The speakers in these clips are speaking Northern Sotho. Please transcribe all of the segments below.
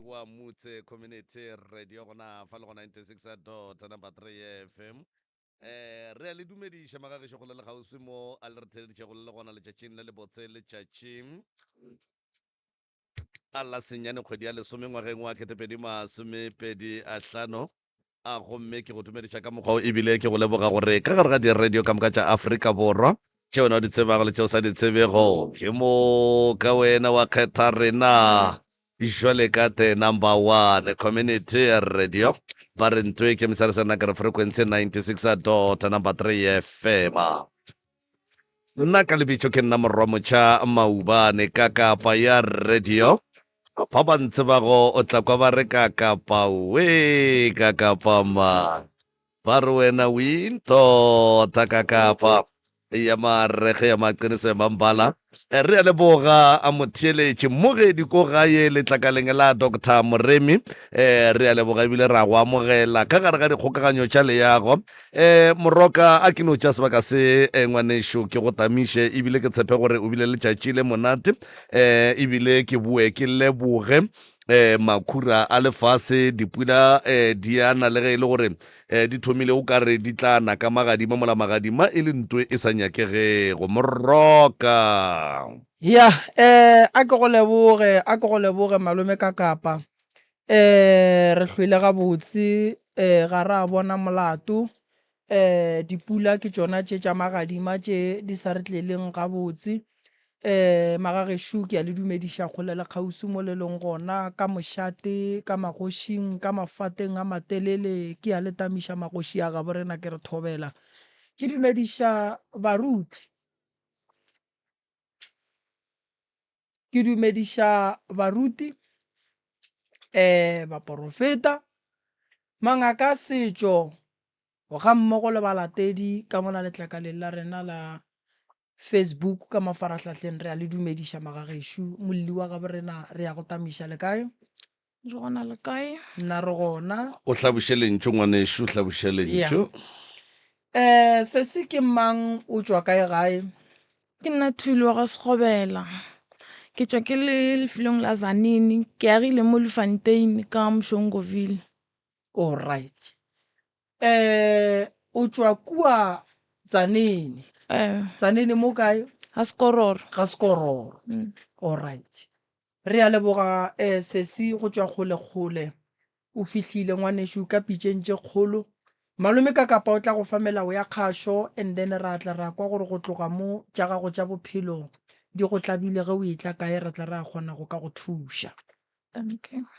wa Mutse Community Radio gona fa le go 96 dot number 3 FM. Eh, re a le dumediša magagešo go le le kgauswi mo a le re theleditšego le le gona letšatšing le lebotse letšatši a la senyane kgwedi ya lesome ngwageng wa 2025 a hlano. A gomme ke go dumediša ka mokgwa wo ebile ke go leboga gore ka gare ga diradio ka moka tša Afrika Borwa tše wena o di tsebago le tše o sa di tsebego, ke moka wena wa kgetha rena jwale ka the number one community radio. Ba re ntwe ke mesare se nna ke re frequency 96 dot number 3 FM. Nna ka lebitso ke nna Morwamotšha Maubane ka kapa ya radio. Ba ba ntsebago o tla kwa ba re ka kapa we ka kapa ma. Ba re wena o intota ka kapa ya marege ya maqiniso ya mambala. Re a leboga a motheeletši mmogedi ko gae letlakaleng la Doctor Moremi. Eh, re a leboga ebile ra go amogela ka gare ga dikgokaganyo tša leago. Eh, Moroka, a ke no tša sebaka se eh, ngwanešo ke go tamiše ebile ke tshepe gore o bile letšatši le monate eh, ebile ke boe ke leboge eh, makhura a lefase dipula eh, di a na le ge e le gore eh, di thomile o ka re di tla na ka magadima mola magadima e le ntwe e sa nyakegego. Moroka. Ya, eh, a ke go leboge, a ke go leboge malome ka kapa. Eh, re hlwele gabotse, eh, ga ra bona molato. Eh, dipula ke tšona tše tša magadima tše di sa re tleleng gabotse. Eh, magagešo ke a le dumediša kgole le kgauswi mo le leng gona, ka mošate, ka magošing, ka mafateng a matelele, ke a le tamiša magoši a gabo rena ke re thobela. Ke dumediša baruti. Ke dumediša baruti, eh, baporofeta, mangaka a setšo, gammogo le balatedi ka mola letlakaleng la rena la Facebook ka mafarahlahleng re a le dumediša magagešo. Molli wa gabo rena re ya go tamiša le kae? Re gona le kae? Nna re gona. O hlaboše lentšu ngwanešu, hlaboše lentšu. Eh, sesi ke mang o tšwa kae gae? Ke nna Thuli wa ga Sekgobela. Ke tšwa ke le lefelong la Zanini, ke agile mo Lufantein ka Mshongoville. All right. Eh, o tšwa kua Tzaneen. Eh. Tzaneen mo kae? Ga Sekororo. Ga Sekororo. Mm. All right. Re a leboga eh sesi go tšwa kgole kgole. O fihlile ngwanešu ka pitšeng tše kgolo. Malome ka kapa o tla go fa melao ya kgašo and then ra tla ra kwa gore go tloga mo tša gago tša bophelo di go tlabile ge o etla kae ra tla ra kgona go ka go thuša.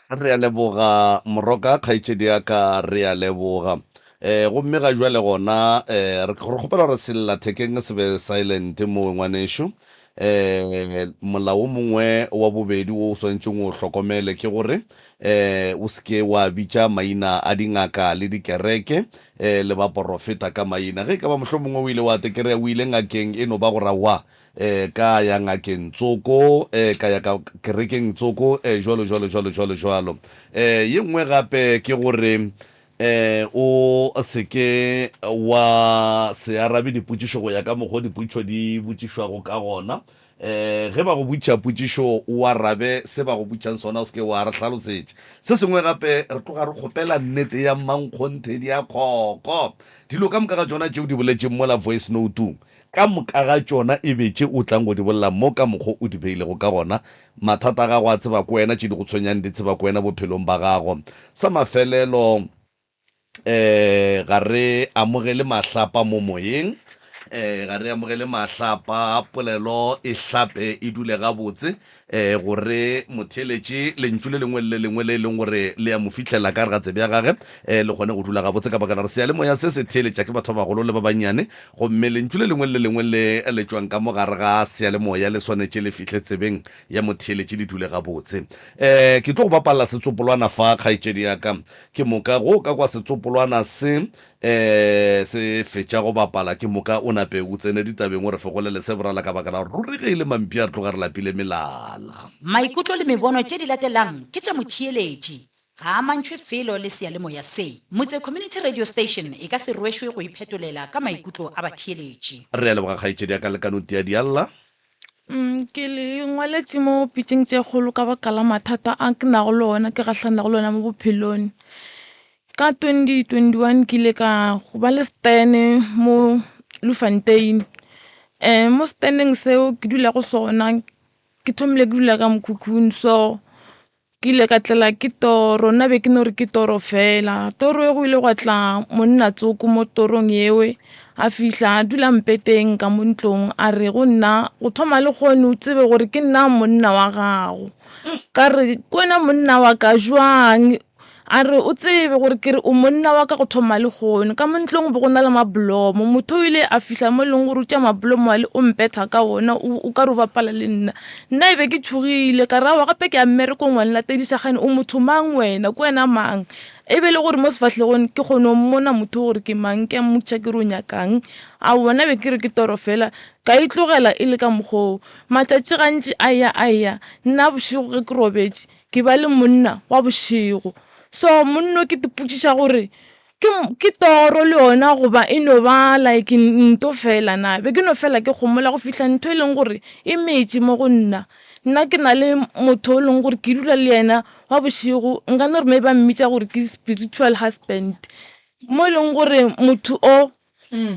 Re a leboga Moroka, kgaetšedi ya ka, re a leboga. Eh, gomme ga jwale gona eh, re re kgopela gore sellathekeng se be silent mowe ngwanešu. Eh, molao o mongwe wa bobedi wo o swanetšeng o hlokomele ke gore eh, o se ke wa bitša maina a dingaka le dikereke eh, le baporofeta ka maina. Ge e ka ba mohlomongwe o ile wa tekerea o ile ngakeng e no ba gore aowa eh, ka ya ngakeng tsoko, eh, ka ya ka kerekeng tsoko, eh, jwalo, jwalo, jwalo, jwalo, jwalo. Eh, ye nngwe gape ke gore eh, o se ke wa se arabe dipotšišo go ya ka mokgwa dipotšišo di botšišwago ka gona. Eh, ge ba go botšiša potšišo o arabe se ba go botšang sona, o se ke wa re hlalosetša. Se sengwe gape, re tloga re kgopela nnete ya mmankgonthe di a kgoko. Dilo ka moka ga tšona tšeo di boletšeng mola voice note-ong, Ka moka ga tšona e be tše o tlang go di bolela mo ka mokgwa o di beilego ka gona. Mathata a gago a tseba ke wena, tše di go tshwenyang di tseba ke wena bophelong ba gago. Sa mafelelo, um ga re amogele mahlapa mo moyeng, um ga re amogele mahlapa, polelo e hlape e dule gabotse. um gore motheeletši lentšu le lengwe le le lengwe le e leng gore le ya mo fihlela ka gare ga tsebe ya gage um le kgone go dula gabotse ka baka la gore seyalemoya se se theeletša ke batho ba bagolo le ba bannyane gomme lentšu le lengwe le le lengwe le le tšwang ka mo gare ga seyalemoya le swanetše le fihle tsebeng ya motheeletši le dule gabotse. Um ke tlo go bapalela setsopolwana fa kgaetšedi ya ka ke moka go ka kwa setsopolwana se E se fetša go bapala ke moka o nape o tsene ditabeng o re fegolele se borala ka baka la gore ruri ge e le mampia re tloga re lapile melala. Maikutlo le mebono tše di latelang ke tša motheeletši, ga a amantšhwe felo le seyalemoya se. Motse Community Radio Station e ka se rwešwe go iphetolela ka maikutlo a batheeletši. Re a leboga kgaetšedi ya ka le ka no tia dialla. Ke le ngwaletše mo pitšeng tše kgolo ka baka la mathata a ke nago le ona ke gahlanago le ona mo bophelong. Ka 2021 ke ile ka ba le stand mo Bloemfontein. Mo stand-eng seo ke dula go sona ke thomile ke dula ka mokhukhung so Ke ile ka tlela ke toro, nna be ke no re ke toro fela. Toro e go ile gwa tla monna tsoko mo torong yeo, a fihla a dula mpeteng ka mo ntlong a re go nna go thoma lehono o tsebe gore ke nna monna wa gago. Ka re ke wena monna wa ka jwang? A re o tsebe gore ke re o monna wa ka go thoma lehono. Ka mo ntlong be go na le mablomo, motho o ile a fihla mo e leng gore o tšea mablomo ale o mpetha ka ona o ka re o bapala le nna. Nna e be ke tšhogile ka re aowa gape ke ya mmerekong wa nlatediša kgane o motho mang wena, ke wena mang? E be e le gore mo sefahlegong ke kgona go mmona motho gore ke mang, ke a mmotšiša ke re o nyakang. Aowa nna be ke re ke toro fela, ka e tlogela e le ka mokgwa oo. Matšatši gantši a eya a eya, nna bošego ge ke robetše ke ba le monna wa bošego. So monno ke ipotšiša gore ke ke toro le yona goba e no ba like nto fela na? Be ke no fela ke gomola go fihla ntho e leng gore e metše mo go nna. Nna ke na le motho o leng gore ke dula le yena wa bošego nka no re maybe ba mmitša gore ke spiritual husband. Mo e leng gore motho o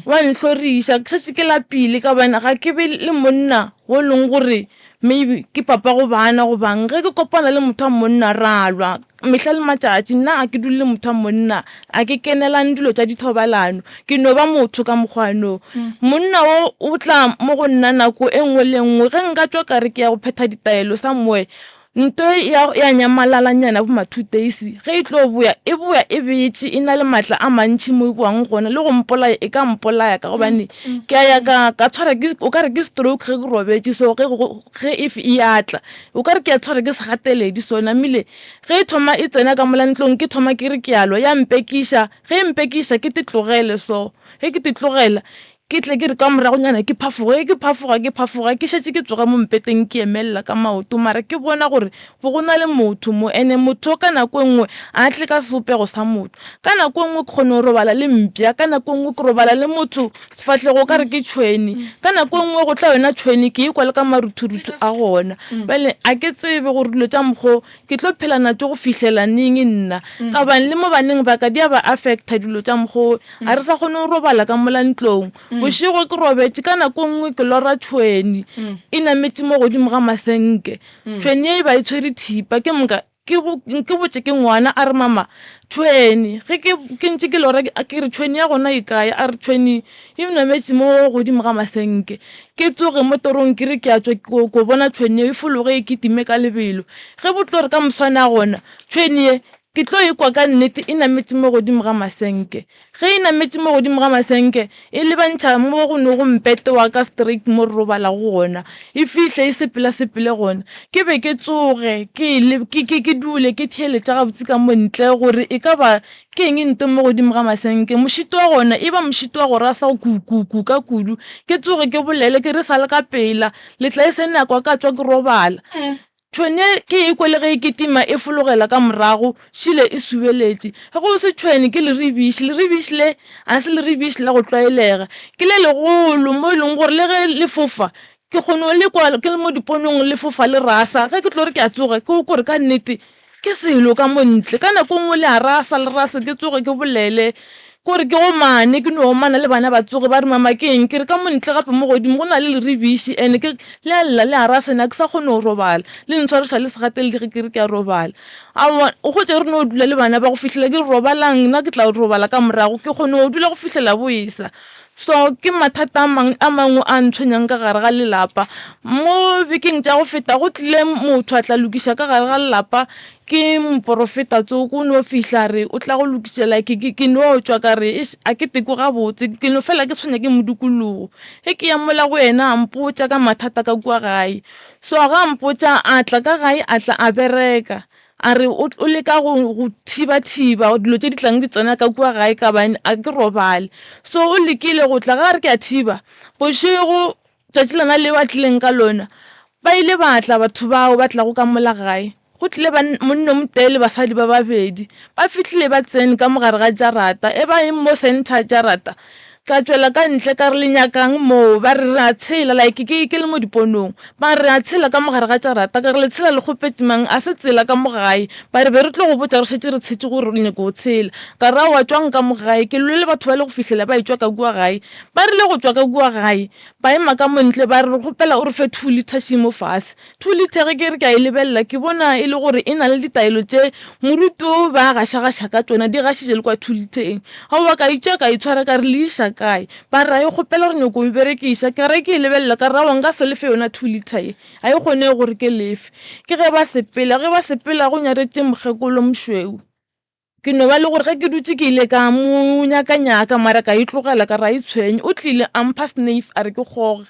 wa nhloriša ke šetše ke lapile ka gobane ga ke be le monna wo e leng gore maybe ke papa go bana gobang ge ke kopana le motho wa monna ra lwa mehla le matšatši nna ga ke dule le motho wa monna ga ke kenelane dilo tša dithobalano ke no ba motho ka mokgwa no. Monna wo o tla mo go nna nako e nngwe le e nngwe ge nka tšwa ka re ke ya go phetha ditaelo somewhere Nto ya ya nyamalalanyana bo ma-two days, ge e tlo boya, e boya e betše, e na le maatla a mantši mo e boang gona, le go mpolaya e ka mpolaya ka gobane ke a ya ka ka tshwara ke o ka re ke stroke ge ke robetše so ge ge if e a tla o ka re ke a tshwara ke segateledi so namile ge e thoma e tsena ka mola ntlong ke thoma ke re ke a lwa ya mpekiša ge e mpekiša ke te tlogele so ge ke te tlogela Ke tle ke re ka moragonyana ke phafoge, ge ke phafoga, ke phafoga, ke šetše ke tsoga mo mpeteng ke emelela ka maoto, mara ke bona gore bo go na le motho mo, ene motho ka nako e nngwe a tle ka sebopego sa motho. Ka nako e nngwe ke kgona go robala le mpša, ka nako e nngwe ke robala le motho sefahlego o ka re ke tšhwene, ka nako e nngwe go tla yona tšhwene ke ekwa le ka maruthuruthu a gona. Bjale a ke tsebe gore dilo tša mokgwa wo ke tlo phela natšo go fihlela neng nna, ka gobane le mo baneng ba ka di a ba affecta dilo tša mokgwa wo. Ga re sa kgone go robala ka mola ntlong. Bošego ke robetše, ka nako e nngwe ke lora tšhwene e nametše mo godimo ga masenke. Tšhwene ye e ba e tshwere thipa, ke moka ke ke botše ke ngwana a re mama tšhwene. Ge ke ke ntše ke lora ke re tšhwene ya gona e kae, a re tšhwene e nametše mo godimo ga masenke. Ke tsoge mo torong ke re ke a tšwa ko bona tšhwene ye e fologe e kitime ka lebelo. Ge bo tlo re ka moswane a gona tšhwene ye Ke tlo e kwa ka nnete e nametše mo godimo ga masenke. Ge e nametše mo godimo ga masenke, e lebantšha mo go nogo mpete wa ka straight mo re robalago gona. E fihle e sepela-sepele gona. Ke be ke tsoge, ke ke, ke, ke dule ke theeletša gabotse ka mo ntle gore e ka ba ke eng nto mo godimo ga masenke. Mošito wa gona e ba mošito wa go rasa go ku-ku-ku ka kudu. Ke tsoge ke bolele ke re sa le ka pela, le tla e se nako ka tšwa ke robala. Tšhwene ke e kwele ge e kitima e fologela ka morago, šile e subeletše. Ge go se tšhwene ke leribiši. Leribiši le ga se leribiši la go tlwaelega. Ke le legolo mo e leng gore le ge le fofa, ke kgona go le kwa ke le mo diponong le fofa le rasa. Ge ke tlo re ke a tsoga ke kwa gore ka nnete Ke selo ka mo ntle. Ka nako e nngwe le a rasa, le rase, ke tsoge ke bolele. Kore ke omane, ke no omana le bana ba tsoge ba re mama ke eng? Ke re ka mo ntle gape mo godimo go na le leribiši and ke le a lla le a rasa ene ga ke sa kgone go robala. Le ntshwariša le segateledi ge ke re ke a robala. Aowa o hwetša re no dula le bana ba go fihlela ke re robalang nna ke tla robala ka morago. Ke kgone go dula go fihlela bo esa. So ke mathata a mang a mangwe a ntshwenyang ka gare ga lelapa. Mo bekeng tša go feta go tlile motho a tla lokiša ka gare ga lelapa ke moporofeta tsoko o no fihla re o tla go lokišela ke ke ke no tšwa ka re eish a ke teko gabotse ke no fela ke tshwenya ke modikologo. Ge ke ya mola go yena a mpotša ka mathata ka kua gae. So ga a mpotša a tla ka gae a tla a bereka. A re o, o leka go, go thiba-thiba dilo tše di tlang di tsena ka kua gae ka bane a ke robale. So o lekile go tla, ga a re ke a thiba, bošego tšatši lona leo a tlileng ka lona, ba ile ba tla batho bao ba tlago ka mola gae. Go tlile monna o motee le basadi ba babedi. Ba fihlile ba tsene ka mo gare ga jarata, e ba eng mo center ya jarata. Ka tšwela ka ntle ka re le nyakang moo, ba re re a tshela, like ke ke le mo diponong. Ba re re a tshela ka mo gare ga jarata, ka re le tshela le kgopetše mang, a se tsela ka mo gae. Ba re be re tlo go botša re šetše re tshetše gore re nyako go tshela. Ka re aowa tšwang ka mo gae, ke lwele batho bale go fihlela ba etšwa ka kua gae. Ba rile go tšwa ka kua gae, ba ema ka mo ntle ba re re kgopela o re fe 2 litre še mo fase. 2 litre ge ke re ke a e lebelela ke bona e le gore e na le ditaelo tše moruti o ba gašagaša ka tšona di gašitše le kwa 2 litreng. Aowa ka itšea ka itshwara ka re le iša kae? Ba re a e kgopela re nyoko e berekiša. Ke re ke e lebelela ka re aowa nka se lefe yona 2 litre ye, a e kgonege gore ke lefe. Ke ge ba sepela, ge ba sepela go nyaretše mokgekolo mošweu. Ke no ba le gore ge ke dutše ke ile ka mo nyaka-nyaka mara ka e tlogela ka re a e tshwenye. O tlile a mpha sneif a re ke kgoge.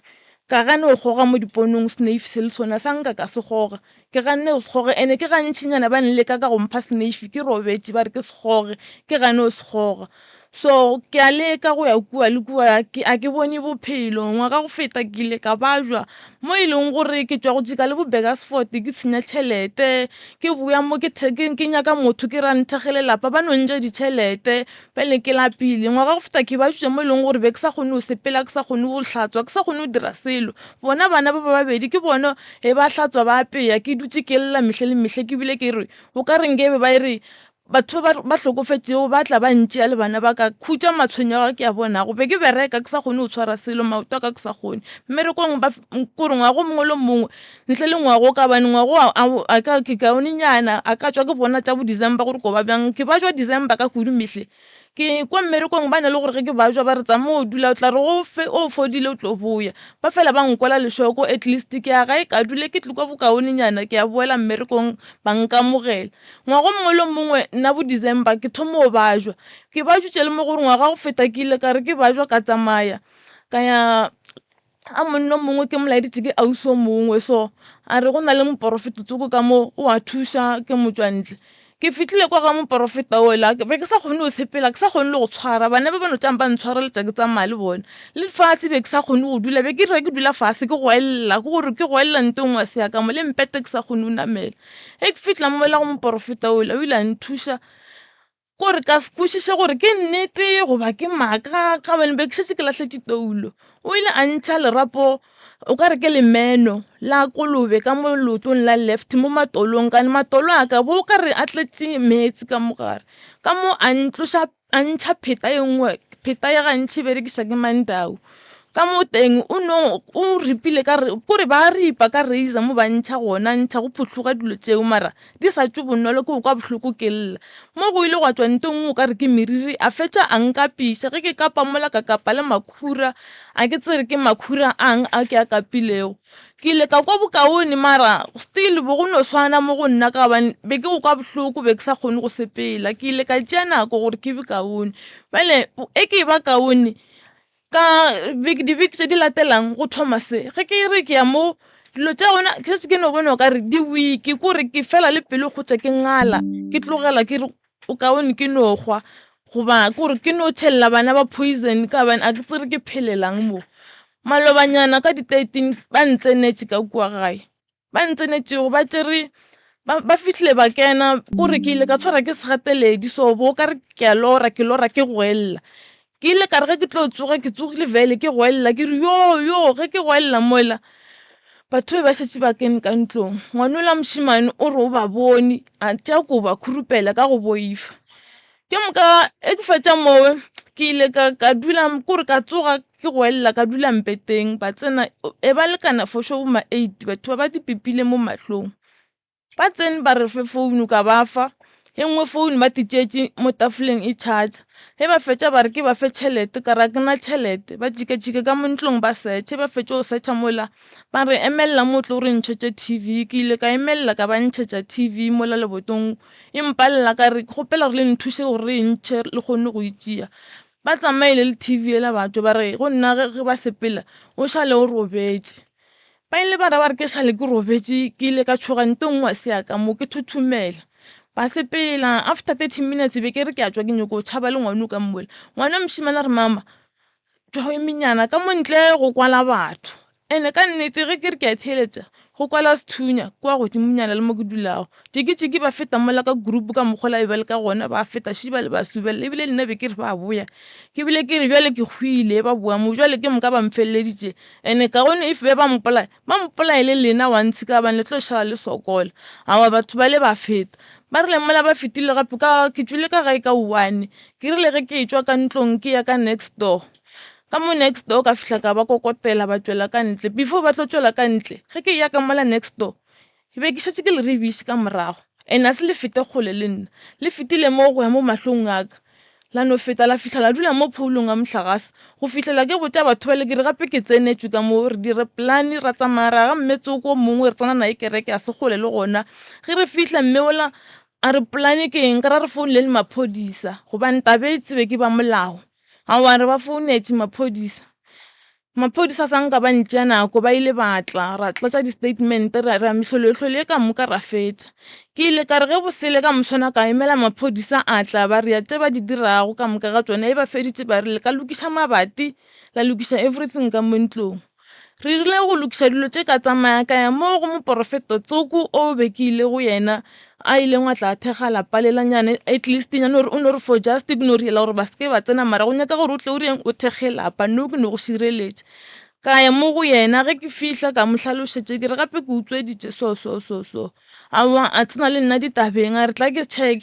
Ka gana go kgoga mo diponong sneif se le sona sa nka ka se kgoga. Ke ganne go se kgoga ene ke gantšinyana ba nleka ka go mpha sneif ke robetše ba re ke se kgoge ke gane go se kgoga. So ke a leka go ya kua le kua ke a ke bone bophelo. Ngwaga go feta ke ile ka bajwa mo e leng gore ke tšwa go jika le bo Burgersfort ke senya tšhelete, ke boya mo ke ke nyaka motho ke re a nthekgele lapa ba no ntša ditšhelete bjale ke lapile. Ngwaga go feta ke bajitše mo e leng gore be ke sa kgone go sepela, ke sa kgone go hlatswa, ke sa kgone go dira selo. Bona bana ba ba babedi ke bona ge ba hlatswa ba apeya ke dutše ke lla mehle le mehle ke bile ke re o ka re nkabe ba re Batho ba ba hlokofetšego ba tla ba ntšea le bana ba ka, khutša matshwenyego a ke a bonago. Be ke bereka ke sa kgone go tshwara selo, maoto a ka ke sa kgone. Mmerekong ba kore ngwaga o mongwe le o mongwe ntle le ngwaga o ka bane ngwaga o a ka ke kaonenyana a ka tšwa ke bona tša bo December gore ko ba bjang. Ke ba jwa December ka kudu mehle. Ke kwa mmerekong ba na le gore ge ke ba jwa ba re tsamaya o dula o tla re go fe o fodile o tlo boya. Ba fela ba nkwela lešoko at least ke ya gae ka dule ke tle kwa bokaonenyana ke a boela mmerekong ba nkamogela. Ngwaga o mongwe le o mongwe nna bo December ke thoma go bajwa. Ke bajutše le mo gore ngwaga go feta ke ile ka re ke bajwa ka tsamaya ka ya ga monna o mongwe ke mo laeditše ke ausi o mongwe so a re go na le moporofeta tsoko ka mo o a thuša ke motšwantle. Ke fihlile kwa ga moporofeta ola be ke sa kgone go sepela ke sa kgone le go tshwara bana ba ba no tšama ba ntshwareletša ke tsamaya le bona. Le fase be ke sa kgone go dula be ke re ke dula fase ke goelela ke gore ke goelela nto nngwe ya se ya ka mo le mpete ke sa kgone go namela. Ge ke fihla mola go moporofeta ola o ile a nthuša gore ka kwešiše gore ke nnete goba ke maaka ka gobane be ke šetše ke lahletše toulo. O ile a ntšha lerapo o ka re ke lemeno la kolobe ka mo leotong la left mo matolong ka matolo a ka bo o ka re a tletše meetse ka mo gare. Ka mo a ntloša a ntšha pheta ye nngwe pheta ya gantši e berekiša ke Mandau. Ka mo teng o no o ripile ka re kore ba ripa ka razor mo ba ntšha gona ntšha go phuhloga dilo tšeo mara di sa tšwe bonolo ke go kwa bohloko ke lla. Mo go ile gwa tšwa nto nngwe o ka re ke meriri a fetša a nkapiša ge ke kapa mola ka kapa le makhura a ke tsebe ke makhura ang a ke a kapilego. Ke ile ka kwa bokaone mara still bo go no swana mo go nna ka gobane be ke go kwa bohloko be ke sa kgone go sepela. Ke ile ka tšea nako gore ke be kaone bjale e ke ba kaone Ka dibeke tše di latelang go thoma se, ge ke re ke ya mo dilo tša gona ke šetše ke no bona o ka re di weak kore ke fela le pelo kgotsa ke ngala ke tlogela ke re o kaone ke no hwa goba kore ke no tšhelela bana ba poison ka gobane a ke tsebe ke phelelang mo. Malobanyana ka di-thirteen ba ntsenetše ka kua gae. Ba ntsenetšego ba tšere ba fihlile ba kena kore ke ile ka tshwara ke segateledi so bo ka re ke a lora ke lora ke goelela. Ke ile ka re ge ke tlo tsoga ke tsogile bjale ke goelela ke re yo yo ge ke goelela mola batho be ba šetše ba kene ka ntlong. Ngwana yola wa mošemane o re o ba bone a tšea kobo a khurupela ka go boifa. Ke moka ge ke fetša moo ke ile ka dula kore ka tsoga ke goelela ka dula mpeteng ba tsena e ba lekana for sure bo ma eight batho ba ba di pipile mo mahlong. Ba tsene ba re fe founu ka ba fa, e nngwe founu ba di tšeetše mo tafoleng e charger. Ge ba fetša ba re ke ba fe tšhelete ka re ga ke na tšhelete, ba tšikatšika ka mo ntlong ba search-a, ge ba fetša go search-a mola ba re emelela mo o tlo re ntšhetše T_V. Ke ile ka emelela ka ba ntšhetša T_V mola lebotong e mpalela ka re ke kgopela gore le nthuše gore re e ntšhe le kgone go e tšea. Ba tsamaile le T_V yela batho ba re go nna ge ba sepela o šale o robetše. Ba ile ba ra ba re ke šale ke robetše ke ile ka tšhoga nto nngwe se ya ka mo ke thothomela. Ba sepela after 30 minutes be ke re ke a tšwa ke nyako tšhaba le ngwano ka mola. Ngwana wa mošemane a re mama tšwa o emenyana ka mo ntle go kwala batho. Ene ka nnete ge ke re ke a theeletša Go kwala sethunya kua godimonyana le mo ke dulago. Tšikitšiki ba feta mola ka group ka mokgwa la be ba le ka gona, ba feta ši ba le ba subelela ebile le nna be ke re ba boya. Ke bile ke re bjale ke hwile ba boa mo bjale ke moka ba mfeleleditše. Ene kaone if be ba mpolaya, ba mpolaye le lena once ka gobane le tlo šala le sokola. Aowa batho bale ba feta. Ba rile mola ba fetile gape ka ke tšwile ka gae ka one. Ke rile ge ke etšwa ka ntlong ke ya ka next door. Ka mo next door ka fihla ka ba kokotela ba tšwela ka ntle. Before ba tlo tšwela ka ntle, ge ke eya ka mola next door ke be ke šetše ke le rebiše ka morago. And a se le fete kgole le nna. Le fetile mo go ya mo mahlong a ka. La no feta la fihla la dula mo phoulong ya mohlagase. Go fihlela ke botša batho bale ke re gape ke tsenetšwe ka mo. Re dire plan ra tsamaya ra ga mme tsoko o mongwe re tsena naye kereke a se kgole le gona. Ge re fihla mme ola a re plan ke eng ka ra re founele le maphodisa gobane taba e tsebe ke ba molao. Aowa re ba founetše maphodisa. Maphodisa sa nka ba ntšea nako ba ile ba tla ra tlatša di-statement ra ra mehlolohlolo ye ka moka ra fetša. Ke ile ka re ge bosele ka moswana ka emela maphodisa a tla ba rea tše ba di dirago ka moka ga tšona e ba feditše ba re le ka lokiša mabati la lokiša everything ka mo ntlong. Re rile go lokiša dilo tše ka tsamaya ka ya mo go moporofeto tsoko o be ke ile go yena a ileng a tla a thekga lapa lela nyane at least nyane gore o no re for just ke no riela gore ba se ke ba tsena mara go nyaka gore o tle o reng o thekge lapa no ke no go šireletša. Ka ya mo go yena ge ke fihla ka mo hlalošetša ke re gape ke utsweditše so so so so. Aowa a tsena le nna ditabeng a re tla ke check.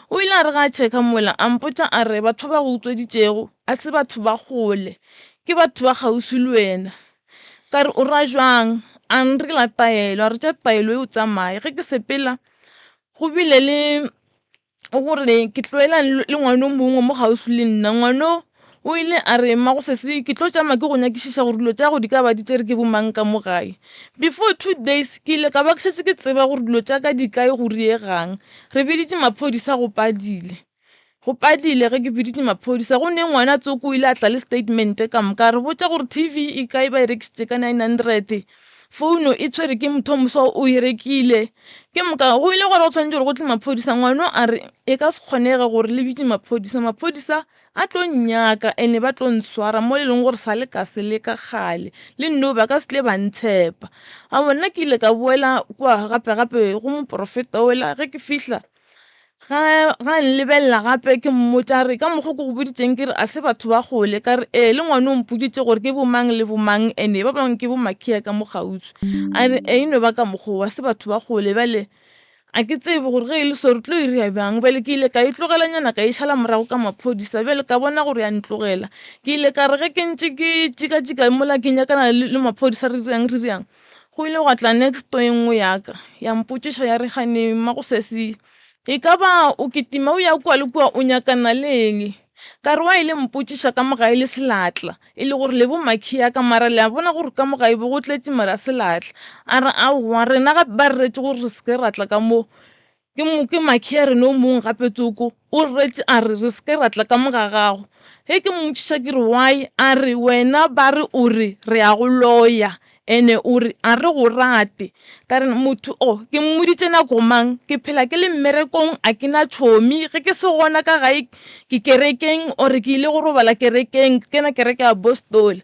O ile a re ga a checka mola a mpotša a re batho ba ba go utsweditšego a se batho ba kgole ke batho ba kgauswi le wena. Ka re o ra jwang? A nrela taelo a re tša taelo e o tsamaye. Ge ke sepela go bile le gore ke tloela le ngwana o mongwe mo kgauswi le nna. Ngwana o o ile a re mmago sesi ke tlo tšama ke go nyakišiša gore dilo tša gago di ka ba di tšere ke bo mang ka mo gae. Before 2 days ke ile ka ba ke šetše ke tseba gore dilo tša ka di kae go riegang. Re biditše maphodisa go padile. Go padile ge ke biditše maphodisa go ne ngwana tsoko o ile a tla le statement ka moka a re botša gore TV e kae ba e rekišitše ka 900 founo e tshwere ke motho o moswa o e rekile ke moka go ile gore go tshwanetse gore go tle maphodisa ngwano a re e ka se kgonege gore le bitse maphodisa maphodisa a tlo nnyaka ene ba tlo ntshwara mo e leng gore sa le ka se le ka kgale le nno ba ka se tle ba ntshepa a bona ke ile ka boela kua gape gape go moporofeta ola ge ke fihla Ga ga nlebelela gape ke mmotša re ka mokgwa ke go boditšeng ke re a se batho ba kgole ka re ee le ngwana o mpoditše gore ke bo mang le bo mang ene ba bangwe ke bo makhia ka mo kgauswi a re ee e no ba ka mokgwa wa se batho ba kgole bjale a ke tsebe gore ge e le so re tlo ira bjang bjale ke ile ka e tlogelanyana ka e šala morago ka maphodisa bjale ka bona gore ya ntlogela ke ile ka re ge ke ntše ke tšikatšika mola ke nyakana le maphodisa re dirang re dirang. Go ile gwa tla next door e nngwe ya ka ya mpotšiša ya re gane mmagosesi e ka ba o kitima o ya kua le kua o nyakana le eng? Ka re wa ile mpotšiša ka mo gae le selatla e le gore le bo makhi ya ka mara le a bona gore ka mo gae bo go tletše mara selatla. A re aowa rena gape ba re retše gore re se ke ra tla ka mo. Ke mo ke makhiarene o mongwe gape tsoko o retše a re re se ke ra tla ka mo ga gago. Ge ke mmotšiša ke re why a re wena ba re o re re a go loya ene o re a re go rate. Ka re motho o ke mmoditše nako mang ke phela ke le mmerekong a ke na tšhomi ge ke se gona ka gae ke kerekeng or ke ile go robala kerekeng ke kena kereke ya Apostoli.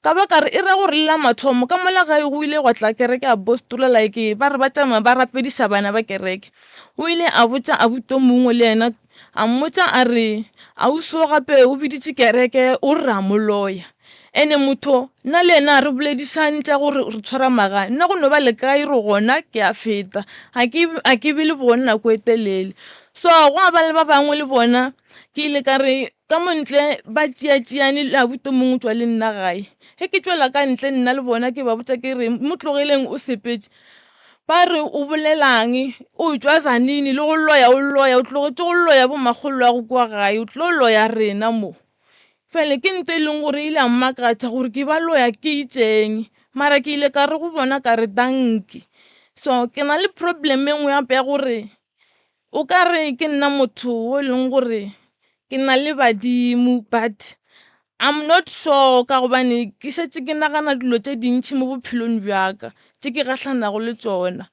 Ka ba ka re e ra gore le la mathomo ka mola gae go ile gwa tla kereke ya Apostola like ba re ba tšama ba rapediša bana ba kereke. O ile a botša abuti o mongwe le yena a mmotša a re ausi o gape o biditše kereke o re ra mo loya. Ene motho nna le yena re boledišane tša gore re tshwara maga nna go no ba le kae re gona ke a feta ga ke ga ke be le bona nako e telele. So gwa ba le ba bangwe le bona ke ile ka re Ka mo ntle ba tšeatšeane le abuti o mongwe o tšwa le nna gae. Ge ke tšwela ka ntle nna le bona ke ba botša ke re mo tlogeleng o sepetše. Ba re o bolelang o tšwa Tzaneen le go loya o loya o tlogetše go loya bo makgoloago kua gae o tlo loya rena mo. Fela ke ntho e leng gore e ile ya mmakatša gore ke ba loya ke itšeng mara ke ile ka re go bona ka re dankie. So ke na le problem e nngwe gape ya gore O ka re ke nna motho o e leng gore ke na le badimo but I'm not sure ka gobane ke šetše ke nagana dilo tše dintši mo bophelong bja ka tše ke gahlanago le tšona.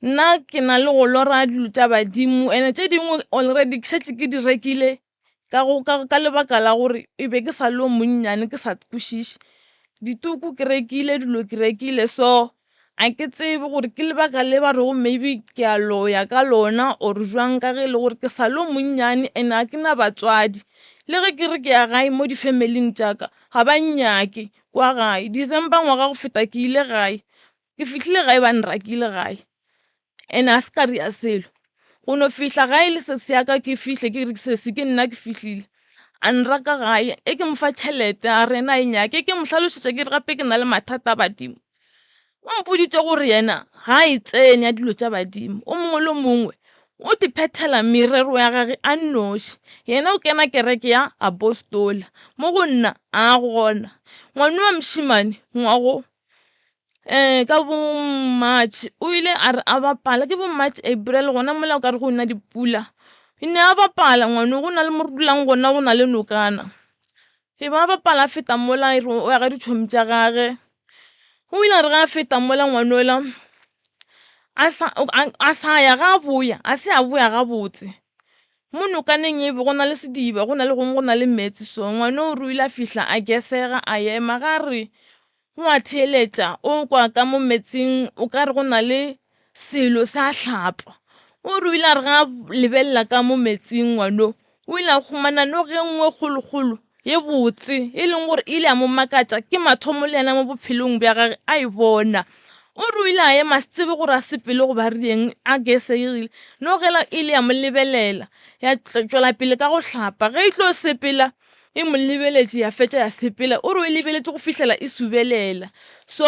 Nna ke na le go lora dilo tša badimo and-e tše dingwe already ke šetše ke di rekile ka go ka lebaka la gore e be ke sa le o monnyane ke sa kwešiše. Dituku ke rekile, dilo ke rekile so. A ke tsebe gore ke lebaka le ba rego maybe ke a loya ka lona or jwang ka ge e le gore ke sa le o monnyane and ga ke na batswadi. Le ge ke re ke ya gae mo di-family-ing tša ka ga ba nnyake kwa gae. December ngwaga go feta ke ile gae, ke fihlile gae ba nrakile gae. And a se ka rea selo. Go no fihla gae le sesi ya ka ke fihle ke re sesi ke nna ke fihlile. A nraka gae e ke mo fa tšhelete a re yena a e nyake, ke mo hlalošetša ke re gape ke na le mathata a badimo. O mpoditše gore yena ga a e tsene ya dilo tša badimo, o mongwe le o mongwe o iphethela merero ya gage a nnoši. Yena o kena kereke ya Apostola, mo go nna a gona. Ngwana wa mošemane ngwago Ka bo March o ile a re a bapala, ke bo March, April gona mola o ka re go na dipula. Ne a bapala ngwano go na le mo re dulang gona go na le nokana. E ba bapala a feta mola e re o ya ga ditšhomi tša gage. O ile a re ge a feta mola ngwanola a sa a sa ya ga a boya a se a boya gabotse. Mo nokaneng e be go na le sediba go na le gongwe go na le meetse so ngwano o re o ile a fihla a gesega a ema ga a re O a theeletša, o kwa ka mo meetseng o ka re go na le selo sa hlapa. O re o ile a re ga a lebelela ka mo meetseng ngwano, o ile a humana noge e nngwe kgolokgolo ye botse e leng gore e ile ya mo makatša ke mathomo le yena mo bophelong bja gage a e bona. O re o ile a ema a se tsebe gore a sepele goba re eng a gesegile. Noge yela e ile ya mo lebelela ya tšwela pele ka go hlapa. Ge e tlo sepela e mo lebeletše ya fetša ya sepela o re o e lebeletše go fihlela e subelela so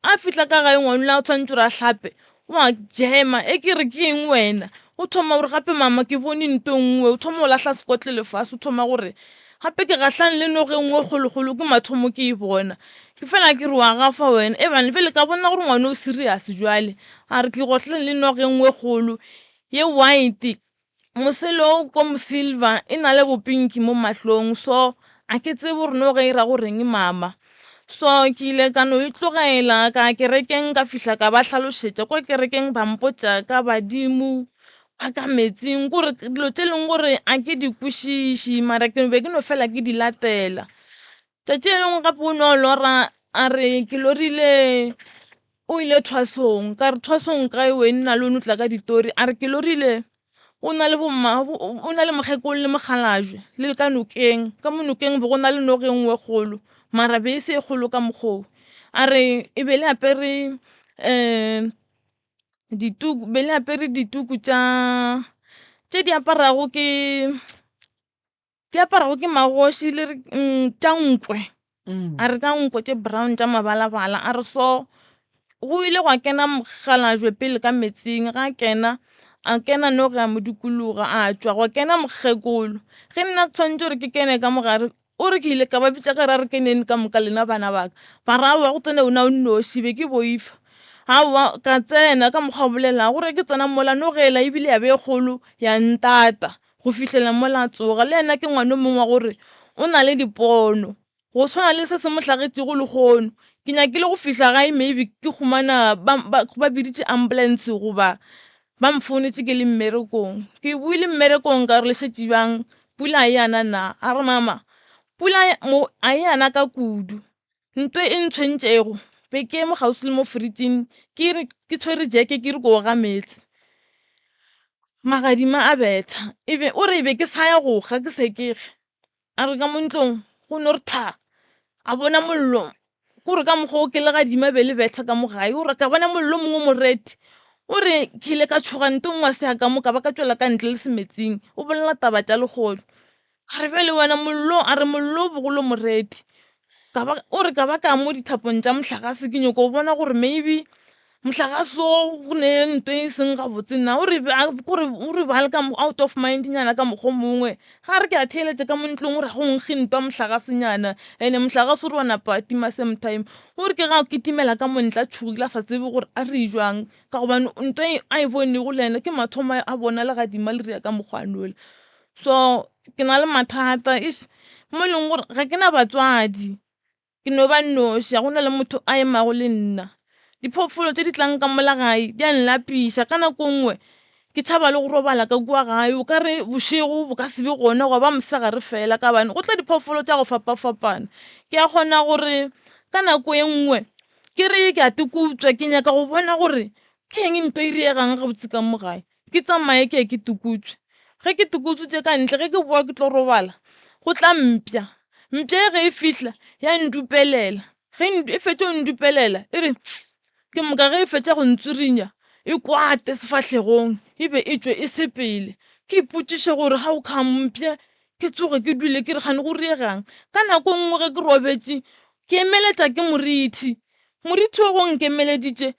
a fihla ka gae ngwanula o tshwanetse gore a hlape o a jema e ke re ke eng wena o thoma gore gape mama ke bone nto nngwe o thoma go lahla sekotlelo fase o thoma gore gape ke gahlane le noge nngwe kgolokgolo ke mathomo ke e bona ke fela ke re wa gafa wena e bane pele ka bona gore ngwana o serious jwale a re ke gohlane le noge nngwe kgolo ye white Mosele o ko mosilver e na le bopinki mo mahlong so a ke tsebe gore no ge e ra goreng mama. So ke ile ka no e tlogela ka ya kerekeng ka fihla ka ba hlalošetša kwa kerekeng ba mpotša ka badimo ba ka metsing kore dilo tše leng gore a ke di kwešiše mara ke be ke no fela ke di latela. Tšatši le lengwe gape o no lora a re ke lorile o ile thwasong ka re thwasong kae wena nna le wena o tla ka ditori a re ke lorile o na le bomma o na le mokgekolo le mokgalabje le le ka nokeng ka mo nokeng be go na le noga e nngwe e kgolo mara be e se e kgolo ka mokgwa o. A re e be le apere dituku be le apere dituku tša tše di aparago ke. Di aparago ke magoši le re tša nkwe a re tša nkwe tše brown tša mabalabala a re so go ile gwa kena mokgalabje pele ka metsing ga a kena a kena noge a mo dikologa a tšwa gwa kena mokgekolo ge nna ke tshwanetse gore ke kene ka mogare o re ke ile ka ba bitša ka re a re keneng ka moka lena bana ba ka ba re aowa go tsene wena o nnoši be ke boifa aowa ka tsena ka mokgwa o bolelago gore ke tsena mola noge ela ebile ya be e kgolo ya ntata go fihlela mola a tsoga. Le yena ke ngwana o mongwe wa gore o na le dipono go tshwana le se se mo hlagetšego lehono. Ke nyakile go fihla gae maybe ke humana ba, ba, ba biditše ambulance goba ba mfounetše ke le mmerekong. Ke boile mmerekong ka re le šetše bjang, pula a e ana na? A re mama pula mo a e ana ka kudu. Nto e ntshwentšego be ke eme kgauswi le mo fridging ke re ke tshwere jeke ke re ko ga meetse. Magadima a betha e be o re e be ke sa ya go ga ke sekege a re ka mo ntlong go no re tha a bona mollo kore ka mokgwa o ke legadima be le betha ka mo gae o re ka bona mollo mongwe moreti o re ke ile ka tšhoga nto nngwe se ya ka mo ka ba ka tšwela ka ntle le semetsing o bolela taba tša lehono a re bjale wena mollo a re mollo o bogolo moreti ka ba o re ka ba ka mo dithapong tša mohlagase ke nyoko bona gore maybe mohlagase o go ne nto e seng gabotse na o re gore o re ba le ka out of mind nyana ka mokgwa o mongwe ga re ke a theeletša ka mo ntlong o re ga go nkge ntwa mohlagase nyana ene mohlagase o re wa napa tima same time o re ke ga kitimela ka mo ntle a tšhogile a sa tsebe gore a re jwang ka gobane nto e a e bonego le yena ke mathomo a bona legadima le ria ka mokgwa nola. So ke na le mathata eish mo e leng gore ga ke na batswadi, ke no ba nnoši ga go na le motho a emago le nna. Diphoofolo tše di tlang ka mola gae di a nlapiša, ka nako nngwe ke tšhaba le go robala ka kua gae o ka re bošego bo ka se be gona gwa ba mosegare fela ka gobane go tla diphoofolo tša go fapafapana. Ke a kgona gore ka nako e nngwe. Ke re ke a tikutswa, ke nyaka go bona gore ke eng ntho e riegang gabotse ka mo gae. Ke tsamaye ke ye ke tikutswe. Ge ke tikutswitše ka ntle, ge ke boa ke tlo robala, go tla mpša. Mpša e ge e fihla ya ndupelela. Ge e fetša go ndupelela e re ke moka ge e fetša go ntswirinya e kwate sefahlegong e be e tšwe e sepele. Ke ipotšiše gore how come mpša ke tsoge ke dule ke re kgane go riegang. Ka nako e nngwe ge ke robetše ke emeletša ke morithi. Morithi wo go nkemeleditše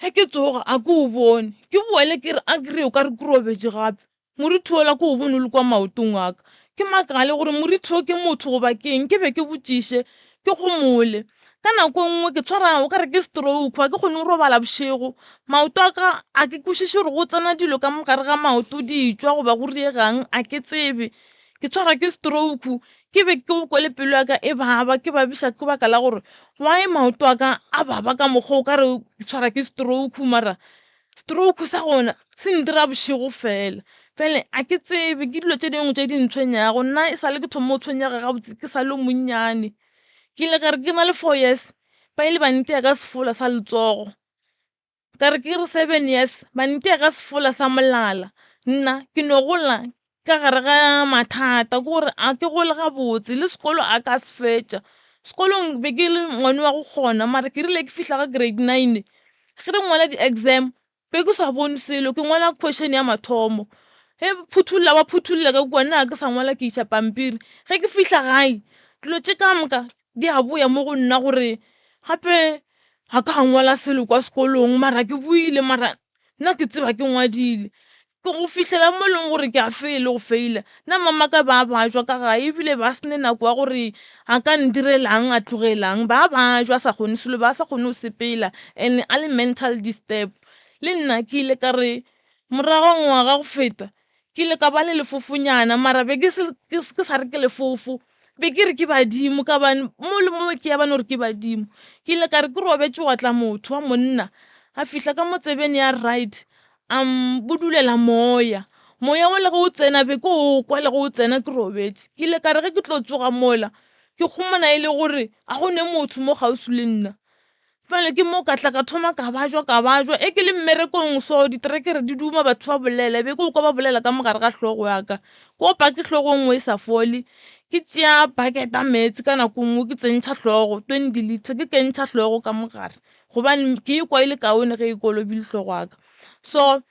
ge ke tsoga a ke o bone. Ke boele ke re a ke re o ka re ke robetše gape. Morithi wola ke o bone o le kwa maotong a ka. Ke makale gore morithi wo ke motho goba ke eng, ke be ke botšiše, ke gomole. Ka nako e nngwe ke tshwara o ka re ke stroke, ga ke kgone go robala bošego. Maoto a ka a ke kwešiše gore go tsena dilo ka mo gare ga maoto di tšwa goba go riegang, a ke tsebe. Ke tshwara ke stroke, ke be ke kwe le pelo ya ka e baba, ke babiša ke baka la gore why maoto a ka a baba ka mokgwa o ka re ke tshwara ke stroke mara Stroke sa gona se ntira bošego fela. Bjale a ke tsebe, ke dilo tše dingwe tše di ntshwenyago. Nna e sa le ke thoma go tshwenyega gabotse ke sa le yo monnyane. Ke ile ka re ke na le four years ba ile ba ntia ka sefola sa letsogo, ka re ke re seven years ba ntia ka sefola sa molala. Nna ke no gola ka gare ga mathata ke gore a ke gole gabotse le sekolo a ka se fetša. Sekolong be ke le ngwana wa go kgona mara ke rile ke fihla ka grade nine ge re ngwala di-exam be ke sa bone selo ke ngwala question ya mathomo ge phuthulla ba phuthulla ka kua nna ga ke sa ngwala ke iša pampiri. Ge ke fihla gae dilo tše ka moka di a boya mo go nna gore gape ga ka ngwala selo kwa sekolong mara ke boile mara nna ke tseba ke ngwadile. Ke go fihlela mo e leng gore ke a feila go feila. Nna mamaka ba bajwa ka gae ebile ba se ne nako ya gore a ka ntirelang a tlogelang. Ba bajwa a sa kgone selo, ba sa kgone go sepela and a le mental disturb. Le nna ke ile ka re morago ngwaga go feta ke ile ka ba le lefofonyana mara be ke se ke sa re ke lefofo be ke re ke badimo ka bane mo le mo ke ya ba no re ke badimo. Ke ile ka re ke robetše gwa tla motho wa monna a fihla ka mo tsebeng ya right A mpudulela moya. Moya wola ge o tsena be ke o kwa le ge o tsena ke robetše. Ke ile ka re ge ke tlo tsoga mola ke khumana e le gore a go ne motho mo kgauswi le nna. Bjale ke mo ka tla ka thoma ka bajwa ka bajwa e ke le mmerekong so ditrekere di duma batho ba bolela be ke o kwa ba bolela ka mo gare ga hlogo ya ka. Ke opa ke hlogo e nngwe e sa fole ke tšea bucket ya meetse ka nako e nngwe ke tsentšha hlogo twenty litre ke kentšha hlogo ka mo gare. Gobane ke ikwa e le kaone ge e kolobile hlogo ya ka. So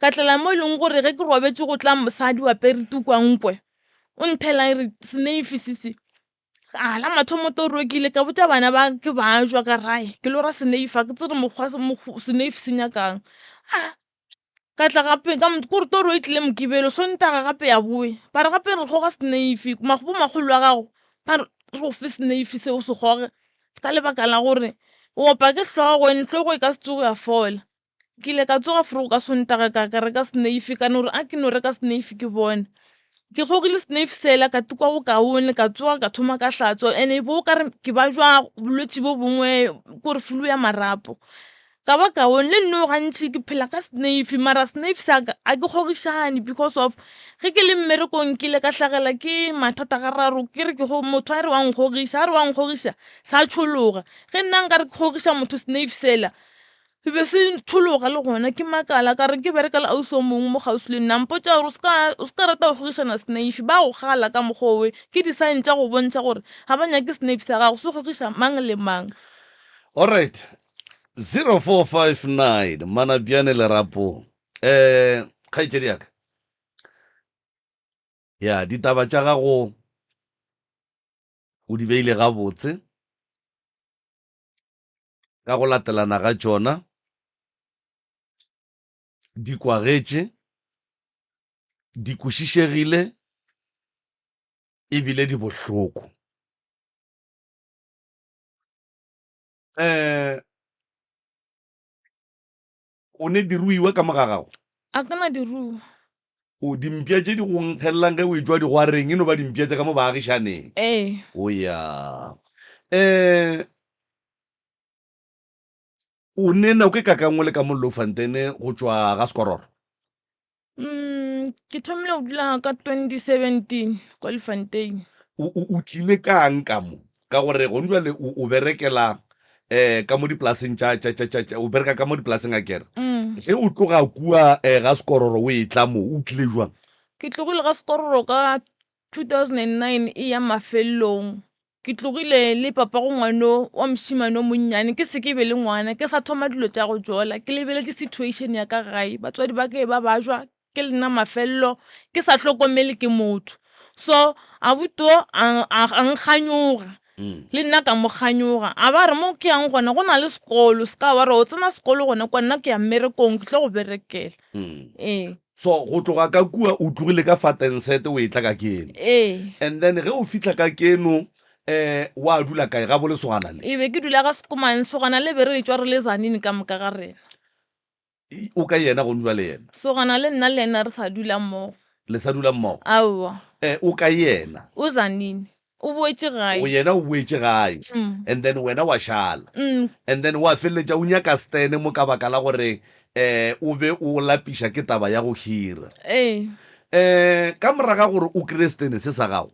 ka tlela mo e leng gore ge ke robetše go tla mosadi wa apere tukwa nkwe, o nthela e re seneifi se se. A la mathomo to rokile ka botša bana ba ke ba jwa ka re ai ke lora seneifi ga ke tsebe mokgwa seneifi se nyakang. A ka tla gape ka kore toro e tlile mokibelo sontaga gape ya boya ba re gape re kgoga seneifi bomakgolo wa gago ba re re go fe seneifi se o se kgoge ka lebaka la gore o opa ke hlogo and hlogo e ka se tsoge ya fola. Ke ile ka tsoga vroeg ka sontaga ka ka reka seneifi ka no re a ke no reka seneifi ke bone. Ke kgogile seneifi sela ka tikwa bokaone ka tsoga ka thoma ka hlatswa and e bo o ka re ke bajwa bolwetši bo bongwe kore flu ya marapo. Ka ba kaone le nno gantši ke phela ka seneifi mara seneifi sa ka a ke kgogišane because of ge ke le mmerekong ke ile ka hlagela ke mathata gararo ke re ke go motho a re wa nkgogiša a re wa nkgogiša sa tšhologa ge nna nka re ke kgogiša motho seneifi sela se be se tšhologa le gona ke makala ka re ke bereka le ausi o mongwe mo kgauswi le nna mpotša gore o se ka rata go kgogišana seneifi ba go gala ka mokgwa owe ke di-sign tša go bontšha gore ga ba nyake seneifi sa gago se kgogiša mang le mang. Alright 0459 Manabjane Lerapo eh kgaetšedi ya ka ya ditaba tša gago o di beile gabotse ka go latelana ga tšona di kwagetše di kwešišegile ebile di bohloko um o ne diruiwa ka mo ga gago? A ke na diruiwa. O dimpša tše di go nkgelelang ge o etšwa digwareng e no ba dimpša tša ka mo baagišaneng? Ee. O ya. Um o ne nako e kakang o le ka mo Louwfontein go tšwa ga Sekororo? Mm, ke thomile go dula ka 2017 kwa Lefontein. O, o, o tlile kang ka mo? Ka gore gone jwale o, o berekela um ka mo dipolaseng tša, tša, tša, tša, tša, o bereka ka mo dipolaseng a kere. Ge o tloga kua um ga Sekororo o etla mo, o tlile jwang? Ke tlogile ga Sekororo ka 2009 e ya mafelelong. Ke tlogile le papago ngwano wa mošemane o monnyane, ke se ke be le ngwana, ke sa thoma dilo tša go jola, ke lebeletše situation ya ka gae, batswadi ba ka e ba bajwa, ke le nna mafelelo, ke sa hlokomele ke motho. So abuti o a, a, a nkganyoga, le nna ka mo kganyoga. A ba re mo ke yang gona go na le sekolo, se ka wa re o tsena sekolo gona kwa, nna ke ya mmerekong, ke tlo go berekela. Ee. So go tloga ka kua o tlogile ka fa Tensete o etla ka keno. Ee. And then ge o fihla ka keno eh wa dula kae ga bo lesogana le? E be ke dula ga Sekomane, sogana le be re etšwa re le Tzaneen ka moka ga rena. O kae yena gone jwale yena? Sogana le nna le yena re sa dula mmogo. Le sa dula mmogo? Aowa. Eh o kae yena? O Tzaneen. O boetše gae. O yena o boetše gae. And then wena wa šala. And then wa feleletša o nyaka stene mo ka baka la gore um o be o lapiša ke taba ya go hira. Ee. Um ka moraga gore o kry-e stene se sa gago,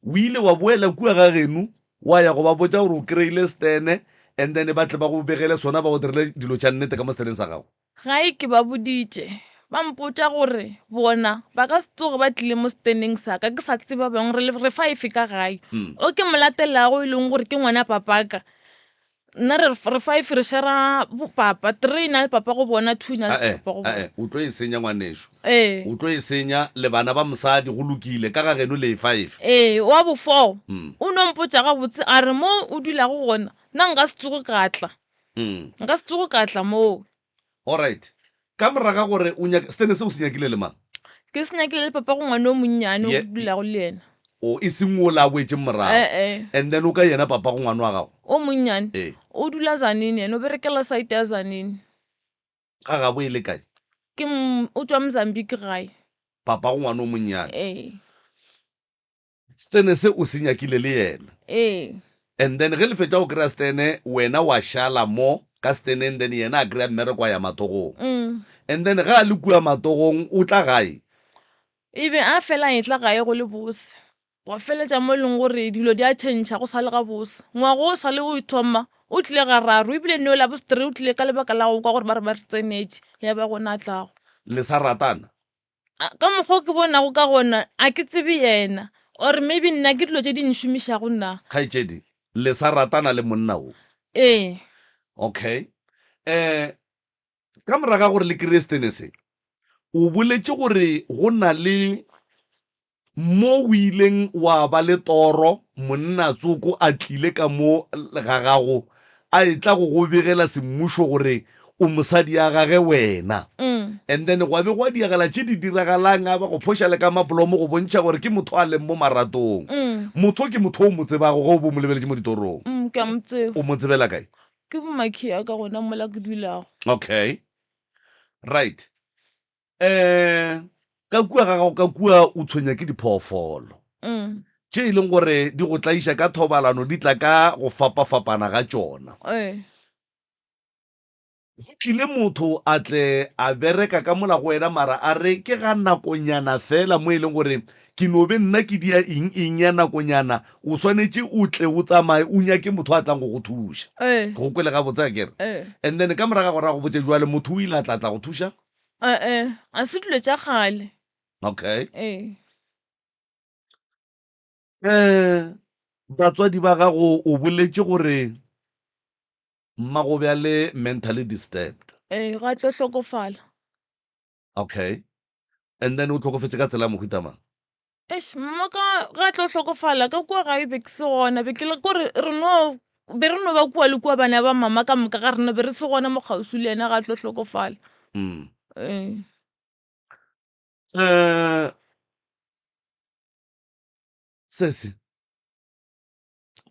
o ile wa boela kua ga geno wa ya go ba botša gore o kry-ile stene and then ba tle ba go begele sona ba go direle dilo tša nnete ka mo steneng sa gago? Gae ke ba boditše, ba mpotša gore bona ba ka se tsoge ba tlile mo seteneng sa ka ke sa tseba bjang re re five ka gae. O ke mo latelago e leng gore ke ngwana papaka, nna re re five re shera bopapa, three na le papa go bona, two na le Ae, papa go bona. ae, o tlo e senya ngwanešu. Ee. O tlo e senya le bana ba mosadi, go lokile, ka ga geno le e five. Ee, wa bo four o no mpotša gabotse a re mo o dulago gona nna nka se tsoge ka tla. Nka se tsoge ka tla moo. Alright. Ka moraga gore o nyake, setene seo o se nyakile le mang? Ke se nyakile le papa go ngwana o monnyane o Ye, ke dulago le yena. O, e seng wola a boetšeng morago. Eh-eh. And then o ka yena papa go ngwana wa gago? O monnyane. Ee. O dula Tzaneen yena, o berekela site ya Tzaneen. Ga gabo e le kae? Ke, o tšwa Mozambique gae. Papa go ngwana o monnyane. Ee. Stene se o se nyakile le yena. Ee. And then ge le fetša go kry-a stene, wena wa šala mo ka steneng then yena a kry-a mmereko a ya matogong. And then ge a le kua matogong o tla gae. E be a fela a etla gae go le bose. Gwa feletša mo e leng gore dilo di a tšhentšha go sa le gabose. Ngwaga o sa le o thoma o tlile gararo ebile no la bo-three o tlile ka lebaka la go kwa gore ba re ba re tsenetše ya ba gona a tlago. Le sa ratana? Ka mokgwa o ke bonago ka gona, a ke tsebe yena. Or maybe nna ke dilo tše di nšomišago na. Kgaetšedi, le sa ratana le monna wo? Ee. Okay. Eh, ka morago ga gore le kry-e setene se, o boletše gore go na le mo o ileng wa ba le toro monna tsoko a tlile ka mo ga gago a etla go go begela semmušo gore o mosadi ya gage wena. And then gwa be gwa diagala tše di diragalang a ba go phoša le ka mapolomo go bontšha gore ke motho a leng mo maratong. Motho ke motho o mo tsebago ge o bo mo lebeletše mo ditorong. Ke a mo tseba. O mo tsebela kae? Ke bomakhi ya ka gona mola ke dulago. Okay. Right. Um ka kua ga gago ka kua o tshwenya ke diphoofolo Mm. tše e leng gore di go tlaiša ka thobalano di tla ka go fapafapana ga tšona. Ee. Go tlile motho a tle a bereka ka mola go wena mara a re ke ga nakonyana fela mo e leng gore ke no be nna ke dia eng eng ya nakonyana o swanetše o tle o tsamaye o nyake motho a tlang go go thuša. Ee. Ke go kwele gabotse akere? Ee. And then ka morago ga gore a go botše jwale motho o ile a tla tla go thuša? Ee, a se dilo tša kgale. Okay. Ee. Eh, batswadi ba gago o boletše gore mmago be a le mentally disturbed. Ee, ga tlo hlokofala. Okay. And then o hlokofetše ka tsela ya mohuta mang? Eish, mma ka ga tlo hlokofala ka kua gae be ke se gona, be ke le kore re no be re no ba kua le kua bana ba mama ka moka ga rena be re se gona mo kgauswi le yena ga tlo hlokofala. Ee. Eh, sesi,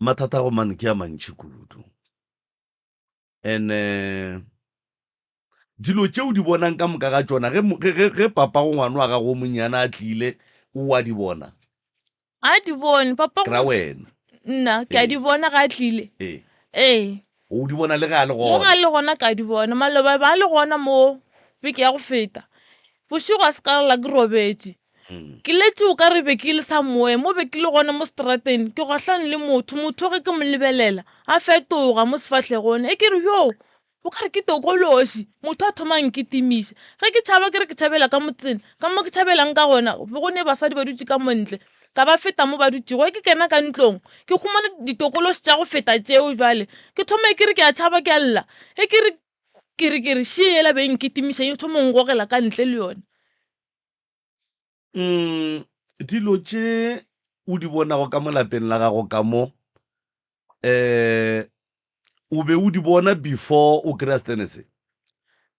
mathata a go mane ke a mantši kudu. And eh, dilo tše o di bonang ka moka ga tšona ge, ge, ge, ge papa go ngwana wa gago o monnyane a tlile o a di bona? A di bone papa. Ke ra wena. Nna ke a di bona ga a tlile. Ee. Ee. O di bona le ge a le gona? Le ge a le gona ka di bona. Maloba ba le gona mo beke ya go feta. Bošego a se ka lla ke robetše. Ke letše o ka re be ke le somewhere mo be ke le gona mo strateng ke gahlane le motho, motho ge ke mo lebelela a fetoga mo sefahlegong e ke re yo o ka re ke tokološi motho a thoma a nkitimiša. Ge ke tšhaba ke re ke tšhabela ka motseng ka mo ke tšhabelang ka gona be go ne basadi ba dutše ka mo ntle ka ba feta mo ba dutšego ge ke kena ka ntlong ke humana ditokološi tša go feta tšeo bjale ke thoma e ke re ke a tšhaba ke a lla ge ke re ke re ke re še yela be e nkitimiša e thoma go ngogela ka ntle le yona. Mm, dilo tše o di bonago ka mo lapeng la gago ka mo, eh, o be o di bona before o kry-a setene se?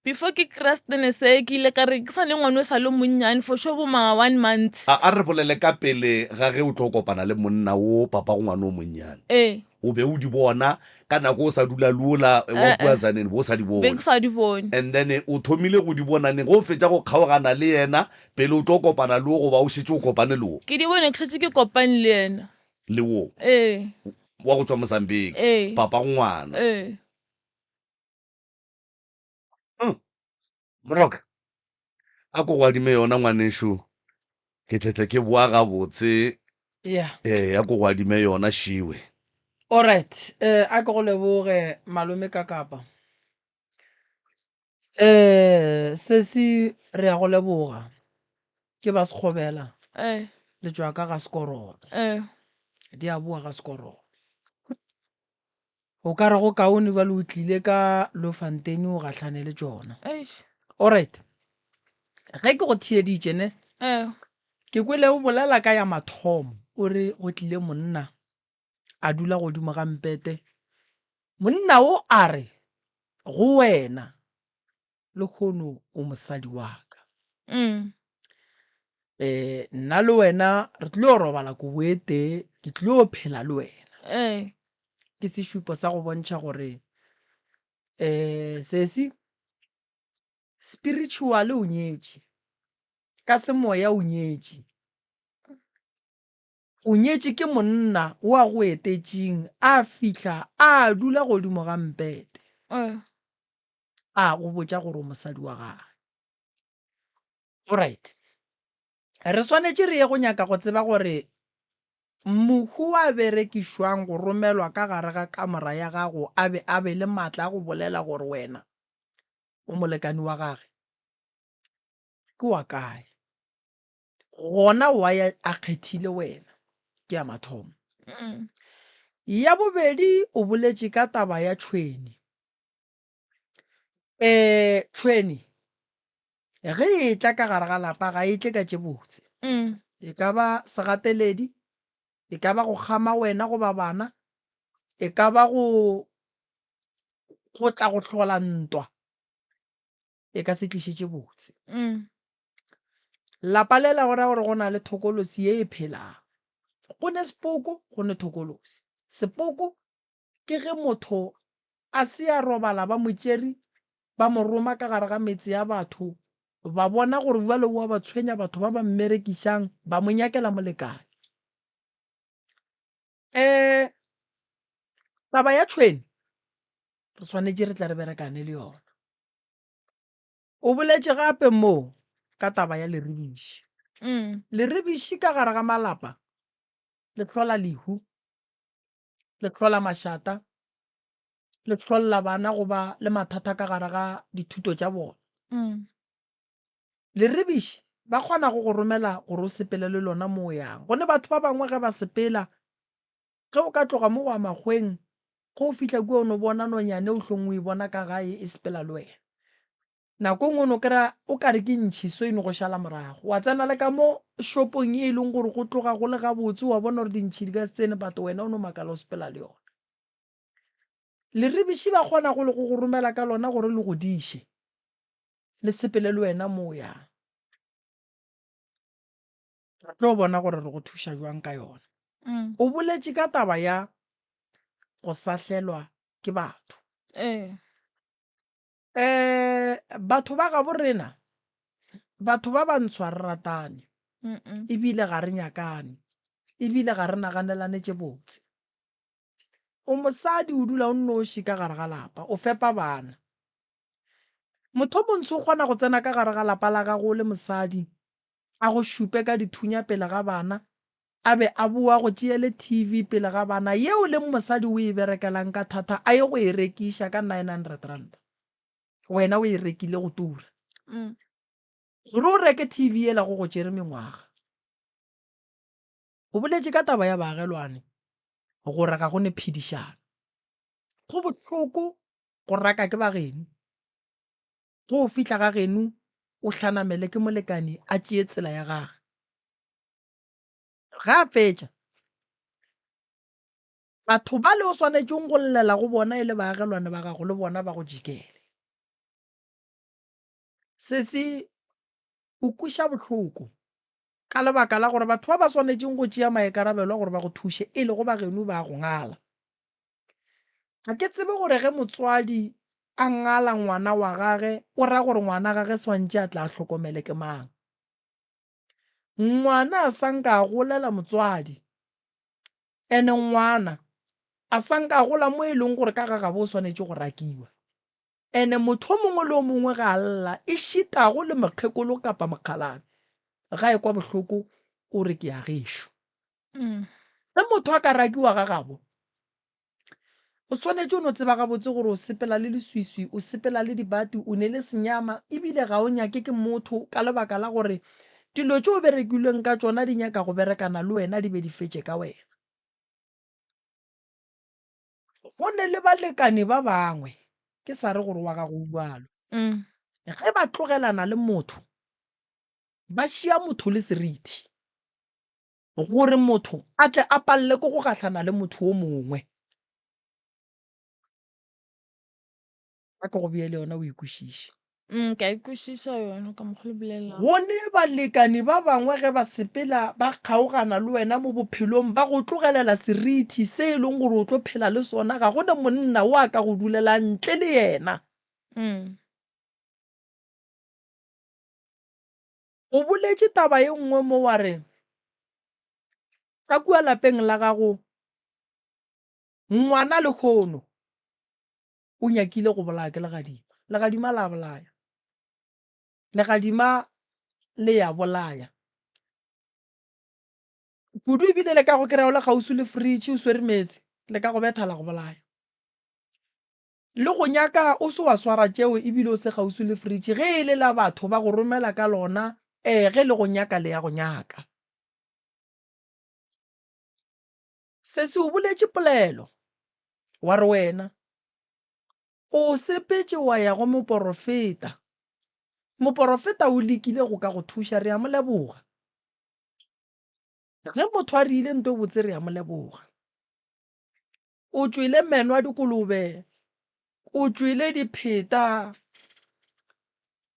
Before ke kry-a setene se, ke ile ka re ke sa le ngwana o sa le monnyane, for sure bo ma one month. A, a re bolele ka pele ga ge o tlo kopana le monna wo, papago ngwana o monnyane. Ee. O be o di bona ka nako o sa dula le ola wa kua Tzaneen, be o sa di Be bone. ke sa di bone. And then o thomile go di bona neng? Ge o fetša go kgaogana le yena pele o tlo kopana le wo goba o šetše o kopane le wo? Ke di bone ke šetše ke kopane le yena. Le wo Ee. wa go tšwa Mozambique, Ee. papa ngwana. Ee. Huh. Moroka, a ko go adime yona ngwanešu, ke tle tle ke boa gabotse. Yeah. Ee, a ko go adime yona šiwe. Alright, eh, a ke go leboge malome Kakapa. Eh, sesi re ya go leboga. Ke ba Sekgobela. Eh. Le tšwa ka ga Sekorobe. Eh. Di a boa ga Sekorobe. O ka re go kaone bjale o tlile ka Lofantein o gahlane le tšona. Eish. Alright. Ge ke go theeditše ne, Eh. ke kwele o bolela ka ya mathomo o re go tlile monna a dula godimo ga mpete. Monna o a re go wena lehono o mosadi wa ka. Mm. Eh, nna le wena re tlile go robala kobo e tee, ke tlile go phela le wena. Eh. Ke sešupo sa go bontšha gore eh sesi spiritual o nyetše, ka semoya o nyetše. O nyetše ke monna o a go etetšeng a fihla a dula godimo ga mpete. Eh. A go botša gore o mosadi wa gage. Alright. Re swanetše re ye go nyaka go tseba gore mohu a berekišwang go romelwa ka gare ga kamora ya gago a be a be le maatla a go bolela gore wena o molekani wa gage ke wa kae. Gona why a kgethile wena ke ya mathomo. Ya bobedi o boletše ka taba ya tšhwene. Um tšhwene ge e tla ka gare ga lapa ga e tle ka tše botse. E ka ba segateledi, e ka ba go kgama wena goba bana, e ka ba go go tla go hlola ntwa, e ka se tliše tše botse. Lapa le la go ra gore go na le thokolosi ye e phelang. Go ne sepoko, go ne thokolosi. Sepoko Ke ge motho a se a robala ba mo tšere ba mo roma ka gare ga metse ya batho, ba bona gore bjale o a ba tshwenya batho ba ba mmerekišang ba mo nyakela molekane. Um taba ya tšhwene re swanetše re tla re berekane le yona. O boletše gape mo ka taba ya leribiši. Leribiši ka gare ga malapa le hlola lehu. le hlola mašata, le hlolla bana go ba le mathata ka gare ga dithuto tša bona. Mm. Leribiši ba kgona go go romela gore o sepele le lona mo o yang. Gone batho ba bangwe ge ba sepela, ge o ka tloga mo go ya makgweng, ge o fihla kua o no bona nonyane o hlong o e bona ka gae e sepela le wena. Nako e nngwe o no kry-a o ka re ke ntšhi so e no go šala morago. Wa tsena le ka mo shopong e leng gore go tloga go le gabotse wa bona gore dintšhi di ka se tsene but wena o no makala o sepela le yona. Leribiši ba kgona go le go go romela ka lona gore le go diše, le sepele le wena mo o yang. Re tlo bona gore re go thuša jwang ka yona. O boletše ka taba ya go sahlelwa ke batho. Ee. Um batho ba gabo rena, batho ba bantsho ga re ratane, ebile ga re nyakane, ebile ga re naganelane tše botse. O mosadi o dula o nnoši ka gare ga lapa, o fepa bana. Motho o montsho o kgona go tsena ka gare ga lapa la gago o le mosadi. A go šupe ka dithunya pele ga bana, a be a boa go tšeele TV pele ga bana yeo leng mosadi o e berekelang ka thata a ye go e rekiša ka R900. Wena o e rekile go tura. Gore o reke TV yela go go tšere mengwaga. O boletše ka taba ya baagelwane gore ga go ne phedišano. Go bohloko go raka ke ba geno. Ge o fihla ga geno o hlanamele ke molekani a tšee tsela ya gage. Ge a fetša, batho bale o swanetšeng go llela go bona e le baagelwane ba gago le bona ba go jikele. Sesi o kweša bohloko ka lebaka la gore batho ba ba swanetšeng go tšea maikarabelo a gore ba go thuše e lego ba geno ba go ngala. Ga ke tsebe gore ge motswadi a ngala ngwana wa gage o ra gore ngwana gage swantše a tla hlokomele ke mang. Ngwana a sa nka a golela motswadi ene ngwana a sa nka a gola mo e leng gore ka ga gabo o swanetše go rakiwa. Ene motho o mongwe le o mongwe ge a lla, ešitago le mokgekolo kapa mokgalabje, ge a ekwa bohloko o re ke ya gešo. Ge motho a ka rakiwa ga gabo, o swanetše o no tseba gabotse gore o sepela le leswiswi, o sepela le dibati, o ne le senyama, ebile ga o nyake ke motho ka lebaka la gore dilo tše o berekilweng ka tšona di nyaka go berekana le wena di be di fetše ka wena. Go ne le balekane ba bangwe, ke sa re gore wa gago o bjalo, ge ba tlogelana le motho, ba šia motho le seriti, gore motho a tle a palele ke go gahlana le motho o mongwe. A ke go beele yona o e kwešiše. Mm, ke a e kwešiša yona ka mokgwa le bolelago. Go ne balekani ba bangwe ge ba sepela ba kgaogana le wena mo bophelong ba go tlogelela serithi se e leng gore o tlo phela le sona, ga go ne monna wo a ka go dulelang ntle le yena. Mm. O boletše taba ye nngwe mo wa re ka kua lapeng la gago ngwana lehono o nyakile go bolaya ke legadima. Legadima la bolaya. Legadima le ya bolaya. Kudu ebile le ka go kry-a o le kgauswi le fridge o swere meetse, le ka go betha la go bolaya. Le go nyaka o se wa swara tšeo ebile o se kgauswi le fridge, ge e le la batho ba go romela ka lona, ee ge le go nyaka le ya go nyaka. Sesi o boletše polelo, wa re wena o sepetše wa ya go moporofeta. Moporofeta o lekile go ka go thuša, re a mo leboga. Ge motho a rile nto botse re a mo leboga. O tšwele meno a dikolobe, o tšwele dipheta,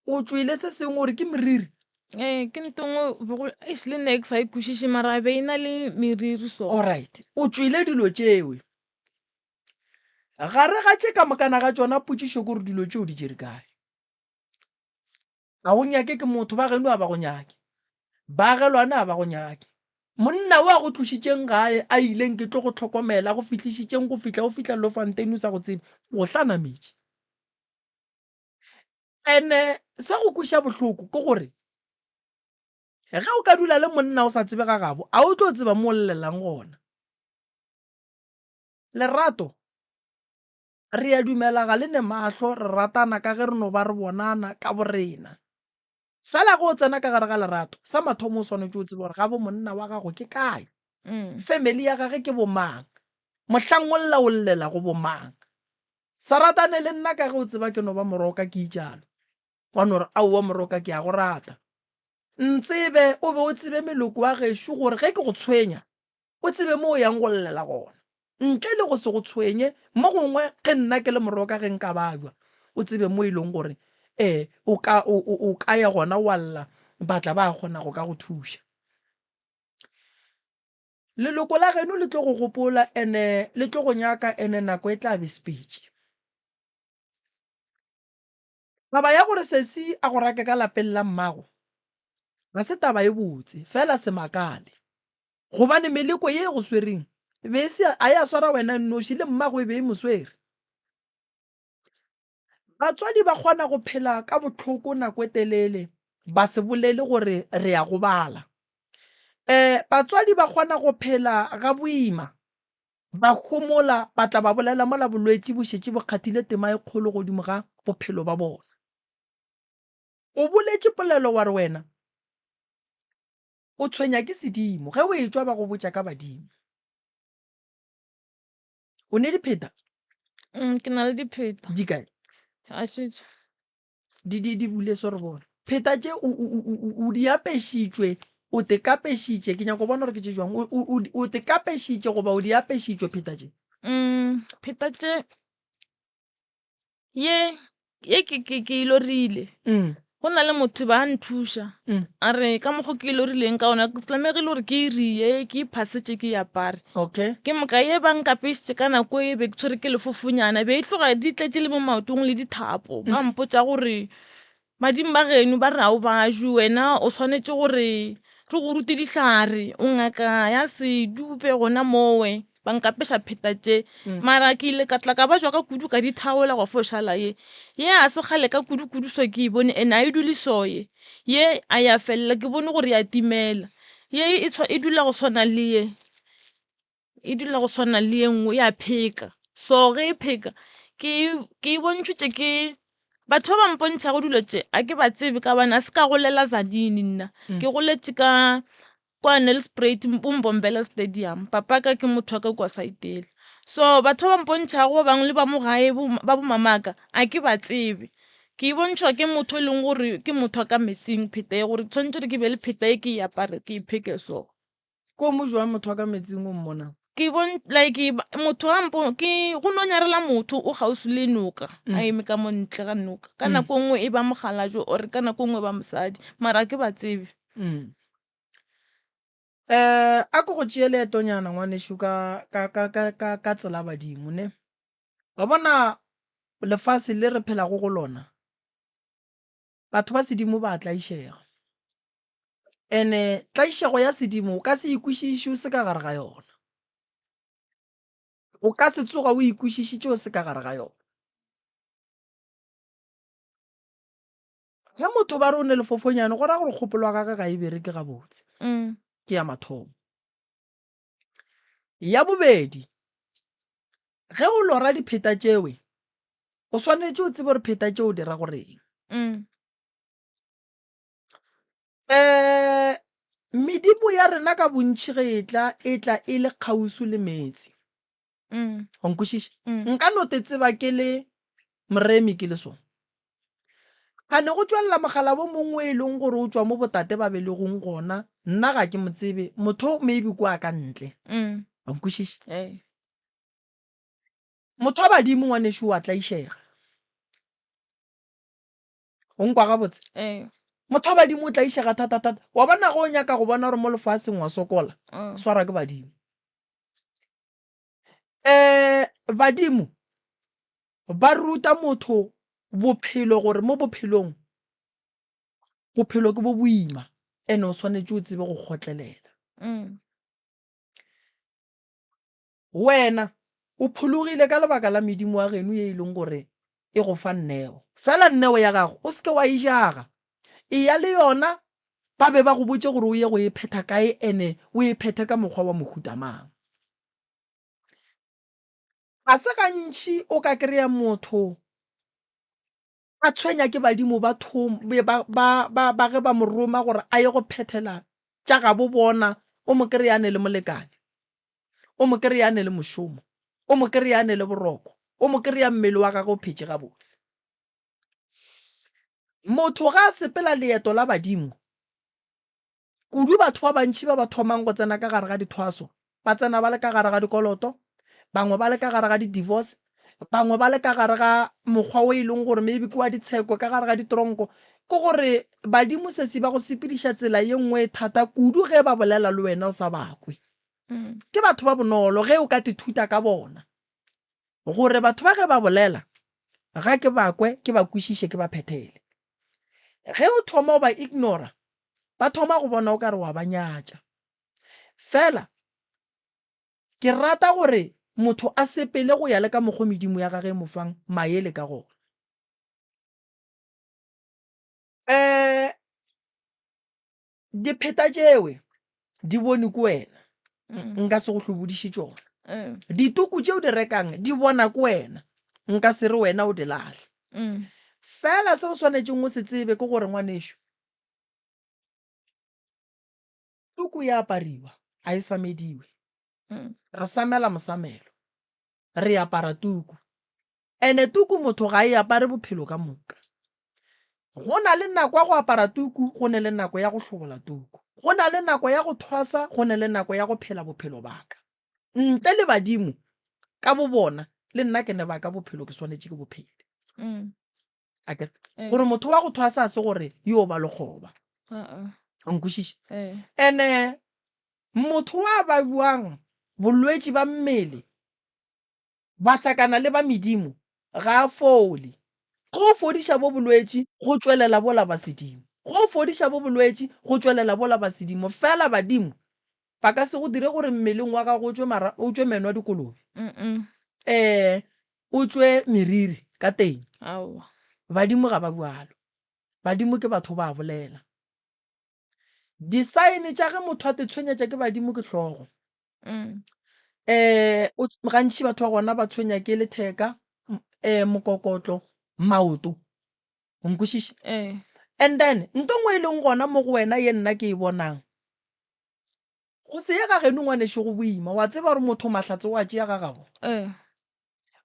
o tšwele se sengwe gore ke meriri. Ee, ke nto nngwe bego eish le nna ke sa e kwešiše mara be e na le meriri so. Alright, o tšwele dilo tšewe. Gare ga tše ka mokana ga tšona potšišo ke gore dilo tšeo di tšere kae? Ga o nyake ke motho, ba geno a ba go nyake. Baagelwane a ba go nyake. Monna o a go tlošitšeng gae a ileng ke tlo go hlokomela, a go fihlišitšeng go fihla o fihla Lofontein o sa go tsebe, o go hlanametše. Ene sa go kweša bohloko ke gore ge o ka dula le monna o sa tsebe ga gabo, a o tlo tseba mo o llelang gona. Lerato Re a dumela ga le ne mahlo, re ratana ka ge re no ba re bonana ka borena. Fela ge o tsena ka gare ga lerato, sa mathomo o swanetše o tsebe gore gabo monna wa gago ke kae, family ya gage ke bomang, mohlang o lla o llela go bomang. Sa ratane le nna ka ge o tseba ke no ba moroka ke itšalo. Wa no re aowa moroka ke a go rata. Ntsebe o be o tsebe meloko wa gešo gore ge ke go tshwenya o tsebe mo o yang go llela gona. Ntle le go se go tshwenye, mo gongwe ge nna ke le moroka ge nka babja, o tsebe mo e leng gore e o ka, o, o, o ka ya gona wa lla, ba tla ba kgona go ka go thuša. Leloko la geno le tlo go gopola ene le tlo go nyaka ene nako e tla be sepetše. Taba ya gore sesi a go rake ka lapeng la mmago ga se taba e botse, fela se makale. Gobane meleko ye e go swereng e be e se a ya swara wena nnoši, le mmago e be e mo swere. Batswadi ba kgona go phela ka bohloko nako e telele. ba se bolele gore re a gobala. Um batswadi ba kgona go phela ga boima, ba homola, ba tla ba bolela mola bolwetši bo šetše bo kgathile tema e kgolo godimo ga bophelo ba bona. O boletše polelo wa re wena o tshwenya ke sedimo, ge o etšwa ba go botša ka badimo. O ne dipheta? Mm, ke na le dipheta. Di kae? A šetše. Di, di, di bule so re bone. Pheta tše o, o, o, o, o di apešitšwe, o te kapešitše. Ke nyaka go bona gore ke tše jwang. O, o, o, o te kapešitše goba o di apešitšwe pheta tše? Mm, pheta tše Ye, ye ke, ke, ke e lorile. Mm. Go na le motho ba nthuša. Mm. A re ka mokgo ke e lorileng ka ona ke tlamegile gore ke e rie, ke iphasetše ke e apare. Okay. Ke moka ye ba nkapešitše ka nako e be ke tshwere ke lefofonyana, be e tloga di tletše le mo maotong le dithapo. Ba mpotša gore Badimo ba geno ba re ga o bajwe, wena o swanetše gore re go rute dihlare, o ngaka ya sedupe gona mowe. Ba nkapeša pheta tše, mara ke ile ka tla ka bajwa ka kudu ka di thaola gwa fo šala ye. Ye a se kgale ka kudu-kudu so ke e bone ene a e dule so ye. Ye a ya felela ke bone gore ya timela. Ye e e dula go swana le ye. E dula go swana le ye nngwe ya pheka. So ge e pheka ke ke e bontšhitše ke batho ba ba mpontšhago dilo tše a ke ba tsebe ka gobane a se ka golela Tzaneen nna. Ke goletše ka kwa Nelspruit bo Mbombela stadium. Papa ka ke motho wa ka kua Saitele. So batho ba ba mpontšhago ba bangwe le ba mo gae ba bo mamaka a ke ba tsebe. Ke e bontšhwa ke motho e leng gore ke motho wa ka metsing pheta ye gore tshwanetse gore ke be le pheta ye ke e apare ke e pheke so. Ko mo jwang motho wa ka metsing o mmonang? Ke bon like motho ga mpo ke go no nyarela motho o kgauswi le noka a eme ka mo ntle ga noka ka nako nngwe e ba mokgalabje or ka nako nngwe e ba mosadi mara ga ke ba tsebe. Um a ko go tšee leetonyana ngwanešu ka ka ka ka ka ka tsela badimo ne. Wa bona lefase le re phelago go lona batho ba sedimo ba a tlaišega. Ene tlaišego ya sedimo o ka se e kwešiše o se ka gare ga yona. O ka se tsoga o e kwešišitše o se ka gare ga yona. Ge motho ba re o ne lefofonyane go ra gore kgopolo ya gagwe ga e bereke gabotse. Mm. Ke ya mathomo. Ya bobedi, ge o lora dipheta tšewe, o swanetše o tsebe gore pheta tšeo di ra goreng. Mm. Um medimo ya rena ka bontši ge e tla, e tla e le kgauswi le meetse. Mm. Wa nkwešiša? Mm. Nka no te tseba ke le moremi ke le so. Gane go tšwelela mogala bo mongwe e leng gore o tšwa mo botate ba belegong gona, nna ga ke mo tsebe, motho maybe kwa ka ntle. Mm. Wa nkwešiša? Ee. Motho wa badimo ngwanešu wa tlaišega. O nkwa gabotse? Ee. Motho wa badimo o tlaišega thata-thata. Wa bona ge o nyaka go bona gore mo lefaseng wa sokola, Mm. swarwa ke badimo. Um badimo ba ruta motho bophelo gore mo bophelong, bophelo ke bo boima and o swanetše o tsebe go kgotlelela. Mm. Wena o phologile ka lebaka la medimo wa geno ye e leng gore e go fa neo. Fela neo ya gago o se ke wa e jaga. Eya le yona ba be ba go botše gore o ye go e phetha kae ene o e phethe ka mokgwa wa mohuta mang. Ga se gantši o ka kry-a motho a tshwenya ke badimo ba thom, ba, ba, ba, ba ge ba mo roma gore a ye go phethela tša gabo bona, o mo kry-a a ne le molekane, o mo kry-a a ne le mošomo, o mo kry-a a ne le boroko, o mo kry-a mmele wa gagwe o phetše gabotse. Motho ga a sepela leeto la badimo, Kudu batho ba bantši ba ba thomang go tsena ka gare ga dithwaso, ba tsena ba le ka gare ga dikoloto, bangwe ba le ka gare ga di-divorce, bangwe ba le ka gare ga mokgwa o e leng gore maybe ke wa ditsheko, ka gare ga ditronko. Ke gore badimo sesi ba go sepediša tsela ye nngwe e thata kudu ge ba bolela le wena o sa ba kwe. Ke batho ba bonolo ge o ka tithuta ka bona gore batho ba ge ba bolela ga ke ba kwe, ke ba kwešiše, ke ba phethele. Ge o thoma o ba ignora, ba thoma go bona o ka re wa ba nyatša. Fela ke rata gore motho a sepele go ya le ka mokgo medimo ya gage e mo fang maele ka gona. Um. Dipheta tšewe di bone ke wena, nka se go hlobodiše tšona. Dituku tše o di rekang di bona ke wena, nka se re wena o di lahle. Fela se o swanetšeng o se tsebe ke gore ngwanešu, tuku e apariwa, a e samediwe. Re samela mosamelo, re apara tuku. Ene tuku motho ga e apare bophelo ka moka. Go na le nako ya go apara tuku, go ne le nako ya go hlobola tuku. Go na le nako ya go thwasa, go ne le nako ya go phela bophelo ba ka. Ntle le badimo ka bobona, le nna ke ne ba ka bophelo ke swanetše ke bo phele. Akere? Gore motho wa go thwasa a se gore yo ba lekgoba. O nkwešiša? Ene motho wa ba bjang bolwetši ba mmele Ba hlakana le ba medimo, ga a fole. Ge o fodiša bo bolwetši, go tšwelela bola ba sedimo. Ge o fodiša bo bolwetši, go tšwelela bola ba sedimo. Fela badimo ba ka se go dire gore mmeleng wa gago o tšwe mara, o tšwe meno a dikolobe, ee, o tšwe meriri ka teng. Aowa. Badimo ga ba bjalo. Badimo ke batho ba a bolela. Disaene tša ge motho a te tshwenyetša ke badimo ke hlogo. Um gantši batho ba gona ba tshwenya ke letheka, um mokokotlo, maoto. O nkwešiša? Ee. And then nto nngwe e leng gona mo go wena ye nna ke e bonang, go se ye ga geno ngwanešu go boima. Wa tseba gore motho mahlatse o a tšea ga gabo. Ee.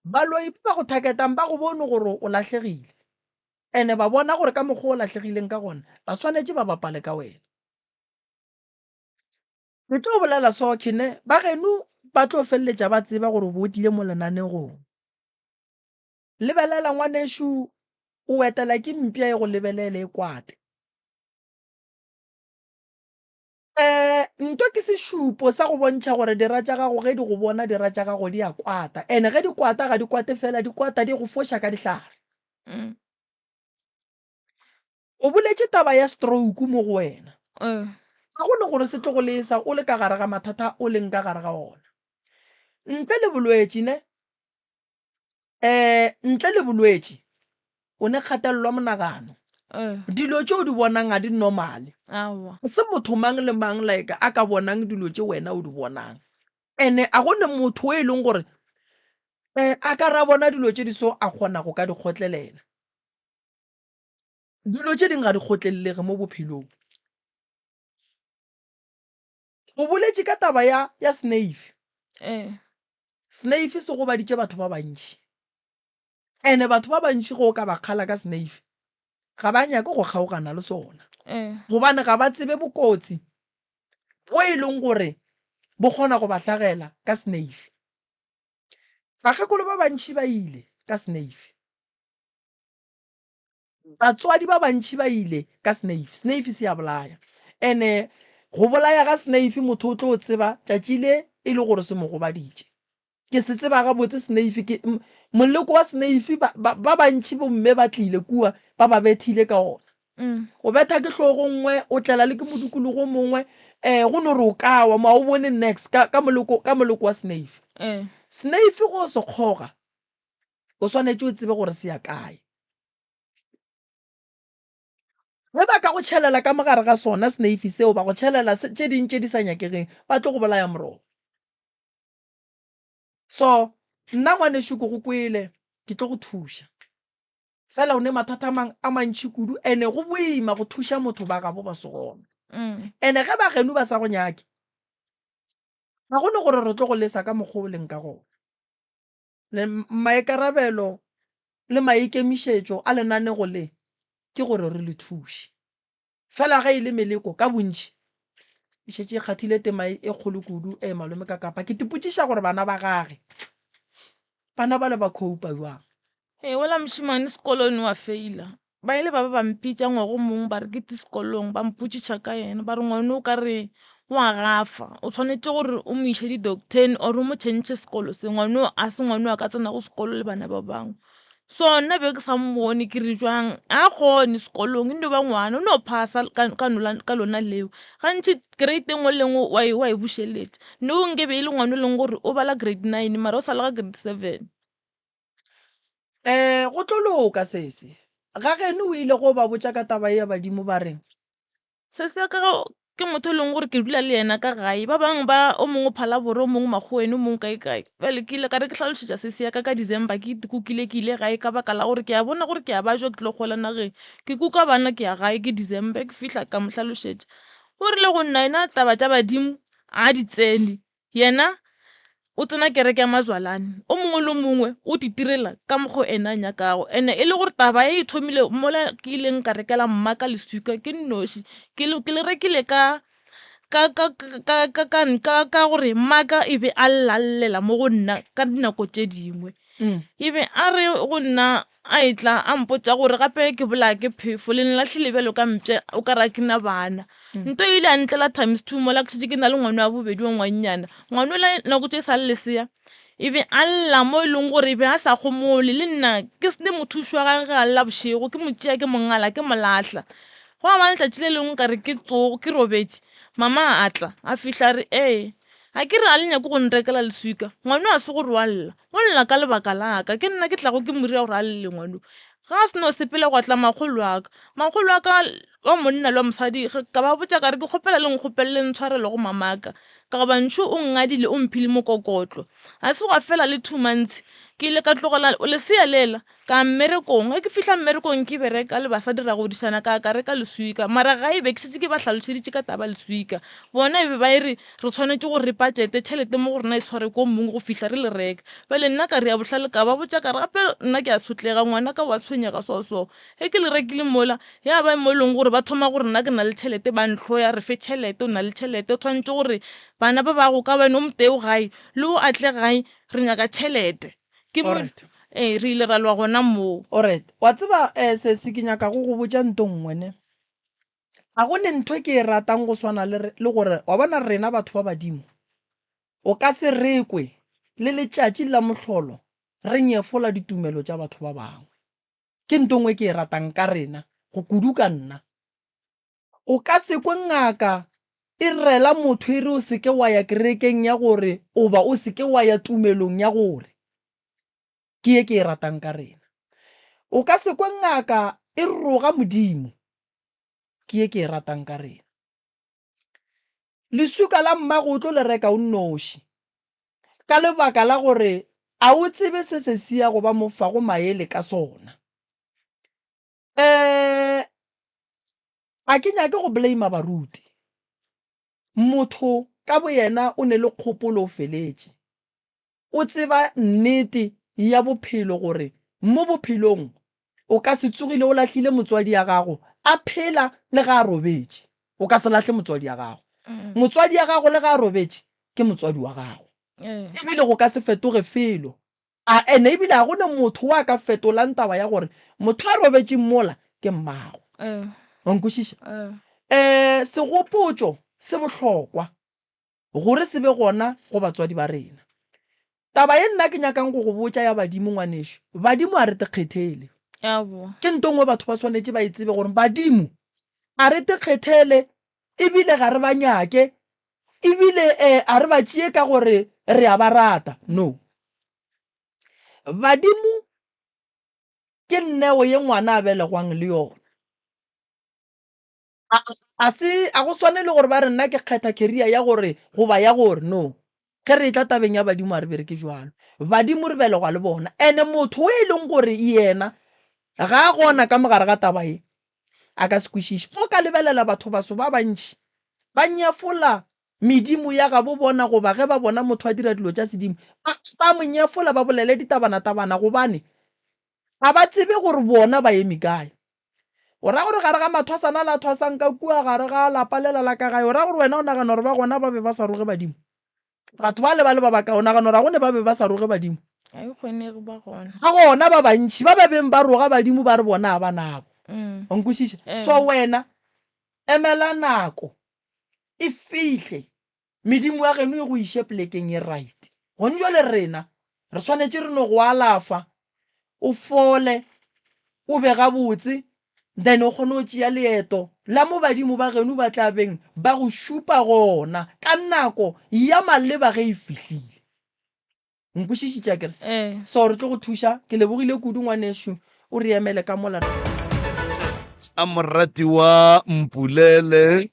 Baloi ba go thaketang ba go bone gore o lahlegile, ene ba bona gore ka mokgwa o lahlegileng ka gona ba swanetše ba bapale ka wena. Ke tlo bolela so khene ba geno ba tlo feleletša ba tseba gore o bo o tlile mo lenanegong. Lebelela ngwanešu o etela ke mpša e go lebelele e kwate. Um nto ke sešupo sa go bontšha gore dira tša gago ge di go bona dira tša gago di a kwata ene ge di kwata ga di kwate fela di kwata di go foša ka dihlare. Mm. O boletše taba ya stroke mo go wena. Eh. Ga go ne gore se tlo go lesa o le ka gare ga mathata o leng ka gare ga ona. Ntle le bolwetši ne um ntle le bolwetši o ne kgatelelo ya monagano Eh. dilo tše o di bonang ga di normale Aowa. se motho mang le mang like a ka bonang dilo tše wena o di bonang ene a go ne motho o e leng gore um a ka ra bona dilo tše di so a kgona go ka di kgotlelela dilo tše dingwe ga di kgotlelelege mo bophelong O boletše ka taba ya, ya Snave. Ee. Snave se gobaditše batho ba bantši. Ene batho ba bantši ge o ka ba kgala ka Snave, ga ba nyake go kgaogana le sona. Ee. Gobane ga ba tsebe bokotsi bo e leng gore bo kgona go ba hlagela ka Snave. Bakgekolo ba bantši ba ile ka Snave. Batswadi ba bantši ba ile ka snave. Snave se a bolaya. Ene go bolaya ga snave motho o tlo tseba tšatši le e le gore se mo gobaditše. Ke se tseba gabotse snave ke moleko wa snave ba, ba, ba bantši bomme ba tlile kua ba ba bethile ka ona. O betha ke hlogo nngwe, o tlela le ke modikologo o mongwe, um go no re o ka wa mo a o bone nex ka, ka moleko, ka moleko wa snave. Snave go se kgoga o swanetše o tsebe gore se ya kae. Ge ba ka go tšhelela ka mogare ga sona seneifi seo, ba go tšhelela tše ding tše di sa nyakegeng, ba tlo go bolaya morogo. So nna ngwanešu ke go kwele, ke tlo go thuša. Fela o ne mathata a mang a mantši kudu, ene go boima go thuša motho ba gabo ba se gona. Ene ge ba geno ba sa go nyake, ga go ne gore re tlo go lesa ka mokgwa o leng ka gona. Le maikarabelo le maikemišetšo a lenanego le ke gore re le thuše. Fela ge e le meleko ka bontši e šetše e kgathile tema e kgolo kudu. Ee, malome Kakapa, ke tipotšiša gore bana ba gage bana bale ba khoupa bjang? Ee, wola mošemane sekolong wa feila. Ba ile ba ba ba mpitša ngwaga o mongwe ba re ke tle sekolong, ba mpotšiša ka yena. Ba re ngwana o ka re o a gafa, o tshwanetše gore o mo iše di-doctor-eng or o mo change sekolo se. Ngwana o a se ngwana o a ka tsenago sekolo le bana ba bangwe. So nna be ke sa mmone ke re jwang a kgone sekolong e no ba ngwana o no phasa ka lona leo. Gantši grade e nngwe le nngwe wa e bušeletša. Nou nke be e le ngwana e leng gore o bala grade nine mara o sa le ga grade seven. Um go tlo loka sesi. Ga geno o ile go ba botša ka taba ye ya badimo ba reng? Sesi ya ka ge. Ke motho e leng gore ke dula le yena ka gae. Ba bangwe ba o mongwe o Phalaborwa, o mongwe Makgoweng, o mongwe kae kae. Bjale ke ile ka re ke hlalošetša sesi ya ka ka December ke itekokile ke ile gae ka baka la gore ke a bona gore ke a bajwa ke tlo hwela nageng. Ke kuka bana ke ya gae ke December ke fihla ka mo hlalošetša. O rile go nna yena taba tša badimo a di tsene. Yena o tsena kereke ya mazwalane, o mongwe le o mongwe o titirela ka mokgo ena a nyakago. Ene e le gore taba e e thomile mola ke ileng ka rekela mma ka leswika ke nnoši, ke le ke le rekile ka ka ka ka ka ka ka ka gore mmaka e be a llallela mo go nna ka dinako tše dingwe. E be a re go nna a etla a mpotša gore gape ke bolaya ke phefo le nlahlile bjalo ka mpša o ka re ga ke na bana. Nto e ile ya ntlela times two mola ke šetše ke na le ngwana wa bobedi wa ngwannyana. Ngwana yola nako tše e sa le lesea e be a lla mo e leng gore e be a sa gomole le nna ke se ne mothuši wa gage ge a lla bošego ke mo tšea ke mo ngala ke mo lahla. Gwa ba letšatši le lengwe ka re ke tsogo ke robetše mama a tla a fihla a re ee ga ke re ga le nyake go nrekela leswika ngwano ga se gore wa lla o lla ka lebaka la ka ke nna ke tlago ke mo dira gore a lle ngwano. Ga a se no sepela gwa tla makgolo wa ka, makgolo wa ka wa monna le wa mosadi ka ba botša ka re ke kgopela le nkgopelele ntshwarelo go mamaka ka goba ntšhu o nngadile o mphile mokokotlo. Ga se gwa fela le 2 months ke ile ka tlogela lesea lela ka ya mmerekong. Ge ke fihla mmerekong ke bereka le basadi ra godišana ka ka reka leswika mara gae be ke šetše ke ba hlalošeditše ka taba ya leswika. Bona e be ba e re re swanetše gore re patšete tšhelete mo go rena e tshware ko mong go fihla re le reka. Bjale nna ka re ya bohlale ka ba botša ka re gape nna ke a sotlega ngwanaka wa tshwenyega so so. Ge ke le rekile mola ya ba mo e leng gore ba thoma gore nna ke na le tšhelete ba ntlhoya re fe tšhelete o na le tšhelete o tshwanetše gore bana ba bago ka bane o motee o gae le o a tle gae re nyaka tšhelete. Ke mo Alright. ee re ile ra lwa gona moo. Alright. Wa tseba eh sesi ke nyaka go go botša nto nngwe ne. Ga go ne ntho e ke e ratang go swana le le gore wa bona rena batho ba badimo o ka se re kwe le letšatši la mohlolo re nyefola ditumelo tša batho ba bangwe. Ke nto nngwe ke e ratang ka rena, go kudu ka nna. O ka se kwe ngaka e rela motho e re o se ke wa ya kerekeng ya gore oba o se ke wa ya tumelong ya gore. Ke ye ke e ratang ka rena. O ka se kwe ngaka e roga Modimo. Ke ye ke e ratang ka rena. Leswika la mmago o tlo le reka o nnoši, ka lebaka la gore a o tsebe se se siago ba mo fago maele ka sona. Um ga ke nyake go blame baruti. Motho ka boyena o ne le kgopolo o feletše. O tseba nnete ya bophelo gore mo bophelong o ka se tsogile o lahlile motswadi ya gago a phela le ga a robetše. O ka se lahle motswadi ya gago. Motswadi ya gago le ga a robetše ke motswadi wa gago. Ebile go ka se fetoge felo. A ene ebile ga go ne motho wa ka fetolang taba ya gore motho a robetšeng mola ke mmago. Wa nkwešiša? Um segopotšo se bohlokwa. Gore se be gona go batswadi ba rena. Taba ye nna ke nyakang go go botša ya badimo ngwanešu, badimo a re te kgethele. Ke nto nngwe batho ba swanetše ba e tsebe gore badimo a re te kgethele ebile ga re ba nyake ebile eh, a re ba tšee ka gore re a ba rata. No. Badimo ke neo ye ngwana a belegwang le yona. A, a se, a go swane le gore ba re nna ke kgetha career ya gore goba ya gore, no. Ge re etla tabeng ya badimo a re bereke jwalo. Badimo re belegwa le bona. Ene motho o e leng gore yena ga a gona ka mogare ga taba ye, a ka se kwešiše. Go ka lebelela batho baso ba bantši ba nyefola medimo ya gabo bona goba ge ba bona motho a dira dilo tša sedimo, ba, ba mo nyefola ba bolele ditabana-tabana gobane ga ba tsebe gore bona ba eme kae. O ra gore gare ga mathwasana a la thwasang ka kua gare ga lapa lela la ka gae, o ra gore wena o nagana gore ba gona ba be ba sa roge badimo? Batho bale ba le ba bakae, o nagana gore ga go ne ba be ba sa roge badimo? Ga e kgonege ba gona. Ba gona ba bantši ba ba beng ba roga badimo ba re bona ga ba nabo. Wa nkwešiša? So wena emela nako e fihle Medimo ya geno e go iše plekeng ye right. Gone jwale rena re swanetše re no go alafa, o fole, o be gabotse, then o kgone go tšea leeto la mo badimo ba geno ba tla beng ba go šupa gona ka nako ya maleba ge e fihlile. Nkwešišitše akere? Ee. So re tlo go thuša. Ke lebogile kudu ngwanešu. O re emele ka mola. A moratiwa Mpulele.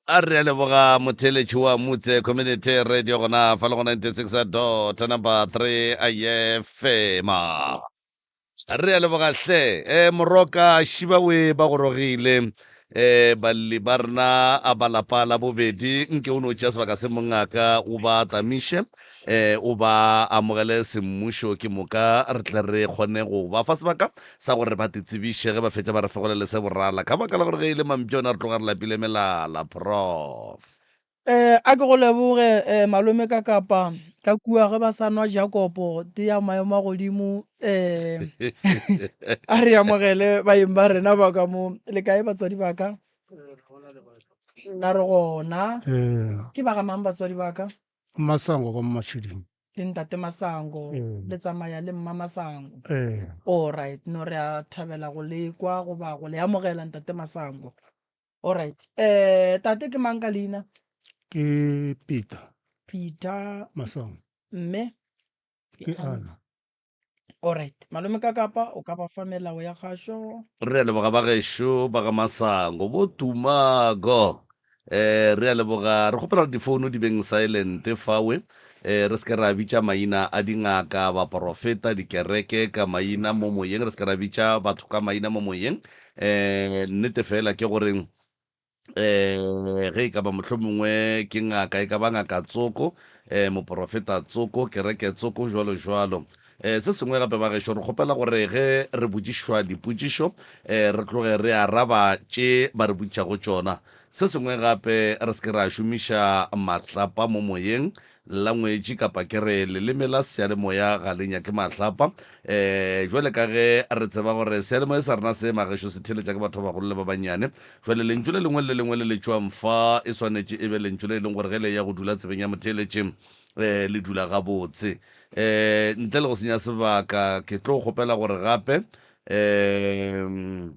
A re a leboga motheeletši wa Mutse Community Radio gona fa le go 96 dot number 3 a ye fema. Re a leboga hle. E Moroka Šibawe ba gorogile. E balli ba rena a ba lapa la bobedi nke o no tšea sebaka se mongaka o ba tamiše e o ba amogele semmušo ke moka re tle re kgone go ba fa sebaka sa gore ba titsebiše ge ba fetša ba re fegolele se borala ka baka la gore ge e le mampša ona re tloga re lapile melala. Prof. Eh, a ke go leboge eh, malome ka kapa ka kua ge ba sa nwa Jakopo tee ya maemo a godimo eh, a re amogele baeng ba rena ba ka mo le kae batswadi ba ka nna re gona Ee, ke ba ga mang batswadi ba ka Masango kwa Mmatšhiding. Le ntate Masango Ee. le tsamaya le mma Masango Ee. Alright no re a thabela go le kwa goba go le amogela ntate Masango Alright eh tate ke mang ka leina Ke Peter Peter Masango. Mme Ke Anna. Alright malome ka kapa o ka ba fa melao ya kgašo. Re a leboga ba gešo ba ga Masango bo Tumago. Eh re a leboga re kgopela gore difounu di beng silent fawe eh re se ke ra bitša maina a dingaka, baporofeta, dikereke ka maina mo moyeng, re se ke ra bitša batho ka maina mo moyeng. Eh nnete fela ke gore um ge e ka ba mohlomongwe ke ngaka e ka ba ngaka tsoko um moporofeta tsoko kereke tsoko jwalo jwalo um se sengwe gape ba gešo re kgopela gore ge re botšišwa dipotšišo um re tloge re araba tše ba re botšišago tšona se sengwe gape re se ke ra šomiša mahlapa mo moyeng La ngwetši kapa ke re leleme la seyalemoya ga le nyake mahlapa. Um jwale ka ge re tseba gore seyalemoya sa rena se magešo se theeletša ke batho ba bagolo le ba bannyane, jwale lentšu le lengwe le le lengwe le le tšwang fa e swanetše e be lentšu le e leng gore ge le eya go dula tsebeng ya motheeletši um le dula gabotse. Um ntle le go senya sebaka ke tlo kgopela gore gape um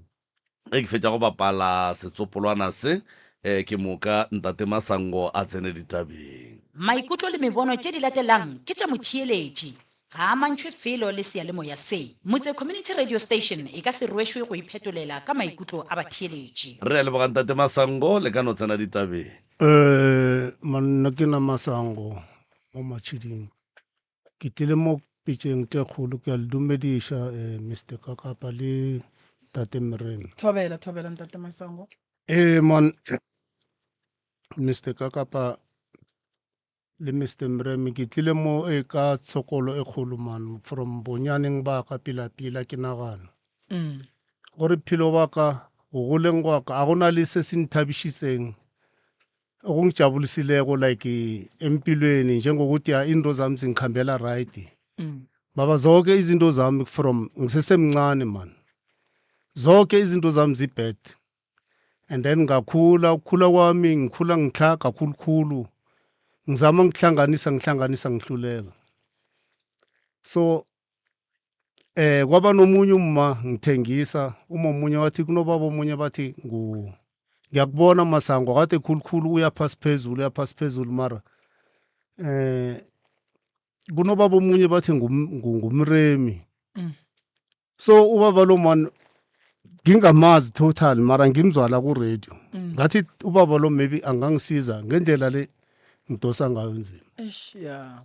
Ge ke fetša go bapala setsopolwana se, eh, ke moka Ntate Masango a tsene ditabeng. Maikutlo le mebono tše di latelang ke tša motheeletši. Ga a amantšhwe felo le seyalemoya se. Motse Community Radio Station e ka se rwešwe go iphetolela ka maikutlo a batheeletši. Re a leboga Ntate Masango, le ka no tsena ditabeng. Eh, man, nna ke na Masango mo Matšhiding. Ke tlile mo pitšeng tše kgolo ke a le dumediša eh, Mr Kakapa le Tate Meremi. Thobela, thobela Ntate Masango. Eh man Mr Kakapa le Mr Mremi ke tlile mo e ka tshokolo e kgolo man from bonyaneng ba ka pila pila ke nagana. Mm. Gore phelo ba ka go goleng gwa ka a gona le se se nthabišitseng Okungijabulisileko like empilweni njengokuthi ya into zami zingikhambela right mm. baba zonke izinto zami from ngisesemncane man zonke izinto zami zibad and then ngakhula ukukhula kwami ngikhula ngitlhaga khulukhulu ngizama ngihlanganisa ngihlanganisa ngihluleka so eh kwaba nomunye umma ngithengisa uma omunye wathi kunobaba omunye bathi ngu ngiyakubona masango kade khulukhulu uya phasi phezulu uya phasi phezulu mara eh kunobaba omunye bathi ngumremi mm. so ubaba lo man ngingamazi total mara ngimzwala ku radio mm. ngathi ubaba lo maybe angangisiza ngendlela le ngidosa ngayo nzima eish yeah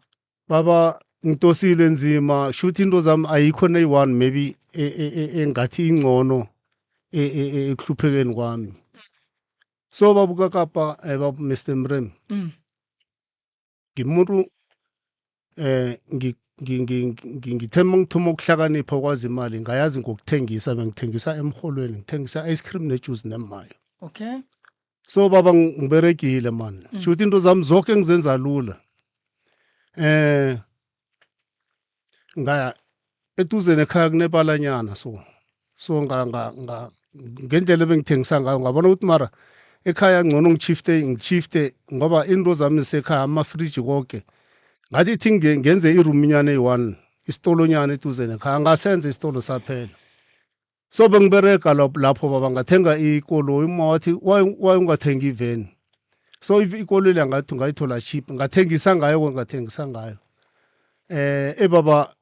baba ngidosile nzima shuthi into zami ayikho neyi-one maybe e, e, e, engathi ingcono ekuhluphekeni kwami so babu kakapa eh, babu mr mrem mm. ngimuntu eh ngithe ngithoma ukuhlakanipha ukwazi imali ngayazi ngokuthengisa bengithengisa emholweni ngithengisa ice cream nejuice nemayo okay so baba ngiberegile man mm. shuthi into zami zonke ngizenza lula eh ngaya eduze nekhaya kunebalanyana so so nga nga nga ngendlela ebengithengisa ngayo ngabona ukuthi mara ekhaya ngcono ngishifte ngishifte ngoba into zami zisekhaya amafriji konke ngathi thi ngenze iruminyana eyi-one isitolonyana eduze nekhaya ngasenza isitolo saphela so bengiberega lapho baba ngathenga ikoloyi uma wathi why ungathengi iveni so ikoloyi le ngathi ngayithola cheap ngathengisa ngayo ngathengisa ngayo eh ebaba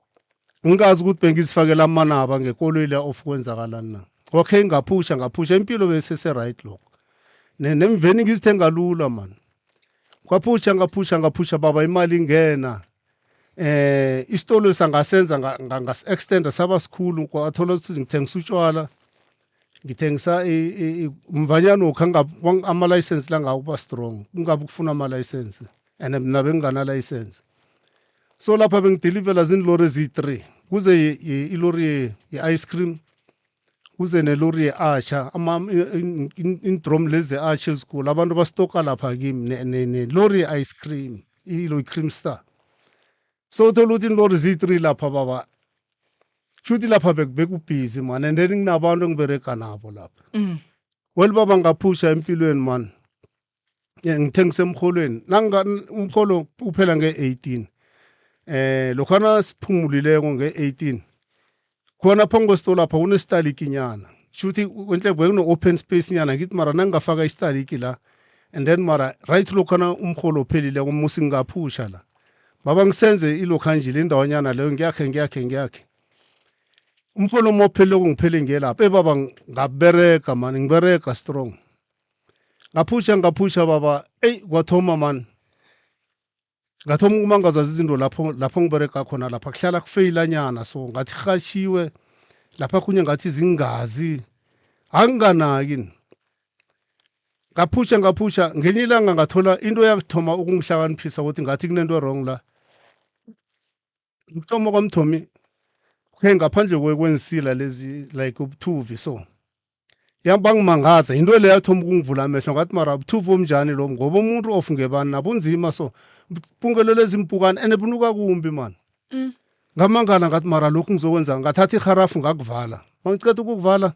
ngingazi ukuthi bengizifakela amanaba ngekoloyi le of kwenzakalani na. Okay, ngaphusha ngaphusha impilo besese right lokho. Nemveni ngizithenga lula man. Kwaphusha ngaphusha ngaphusha baba imali ingena. Eh isitolo sangasenza ngas-extenda saba sikhulu kwathola ukuthi ngithengisa utshwala ngithengisa mvanyana wokhu ama-license la ngakuba strong kungabe kufuna ama-license and mina bengingana license so lapha bengidilivela zinilori eziyi-three kuze ilori ye-ice cream kuze nelori ye-asha indrom lezi ze-asha ezikhulu abantu bastoka lapha kimi nelori ye-ice cream ilo i-cream star so uthola ukuthi inilori ziyi-three lapha baba shuthi lapha bekubhizi man and then nginabantu engiberega nabo lapha mm. well baba ngaphusha empilweni man ngithengise emholweni nanga umholo uphela nge-18 eh lokhana siphumulileko nge-18 khona phambi kwesitolo lapha kunestaliki nyana shuthi enhle bekune-open space nyana ngithi mara nangingafaka istaliki la and then mara right lokhana umholo uphelileko musi ngingaphusha la baba ngisenze ilokhanjile le indawanyana leyo ngiyakhe ngiyakhe ngiyakhe umholo uma uphelileko ngiphele ngiye lapha e baba ngaberega mani ngiberega strong ngaphusha ngaphusha baba eyi kwathoma mani ngathoma ukumangaza izinto lapho lapho ngiberega khona lapha kuhlala kufeyilanyana so ngathi rhashiwe lapha khunye ngathi zingazi anginganaki ngaphusha ngaphusha ngelinye ilanga ngathola into yakuthoma ukungihlakaniphisa ukuthi ngathi kunento wrong la ukuthoma kwamthomi khe ngaphandle kwensila lezi like ubuthuvi so yabangimangaza into le yathoma ukungivula amehlo ngathi mara buthuvi omnjani lo ngoba umuntu of ngebani nabunzima so bungelelo ezimpukane ene bunuka kumbi mani mm. ngamangala ngathi mara lokhu ngizokwenza ngathatha iharafu ngakuvala mangiceda ukukuvala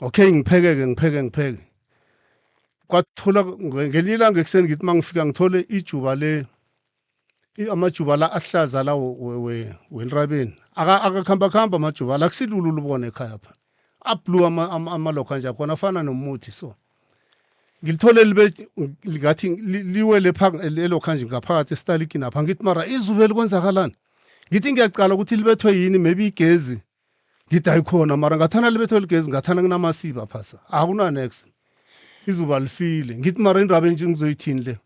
okay ngiphekeke ngipheke ngipheke kwathola ngelinye ilanga ekuseni ngithi mangifika ngithole ijuba le amajuba la ahlaza la wenrabeni akakhamba-khamba amajuba la kusilula ulubona ekhaya pha ablue amalokho anje akhona afana nomuthi so ngilithole libe ngathi liwele elokhu anje ngaphakathi esitalikini apha ngithi mara izulu elikwenzakalani ngithi ngiyacala ukuthi libethwe yini maybe igezi ngithi ayikhona mara ngathana libethwe ligezi ngathana kunamasiba phasa akunanex izuba lifile ngithi mara indaba enje ngizoyithini le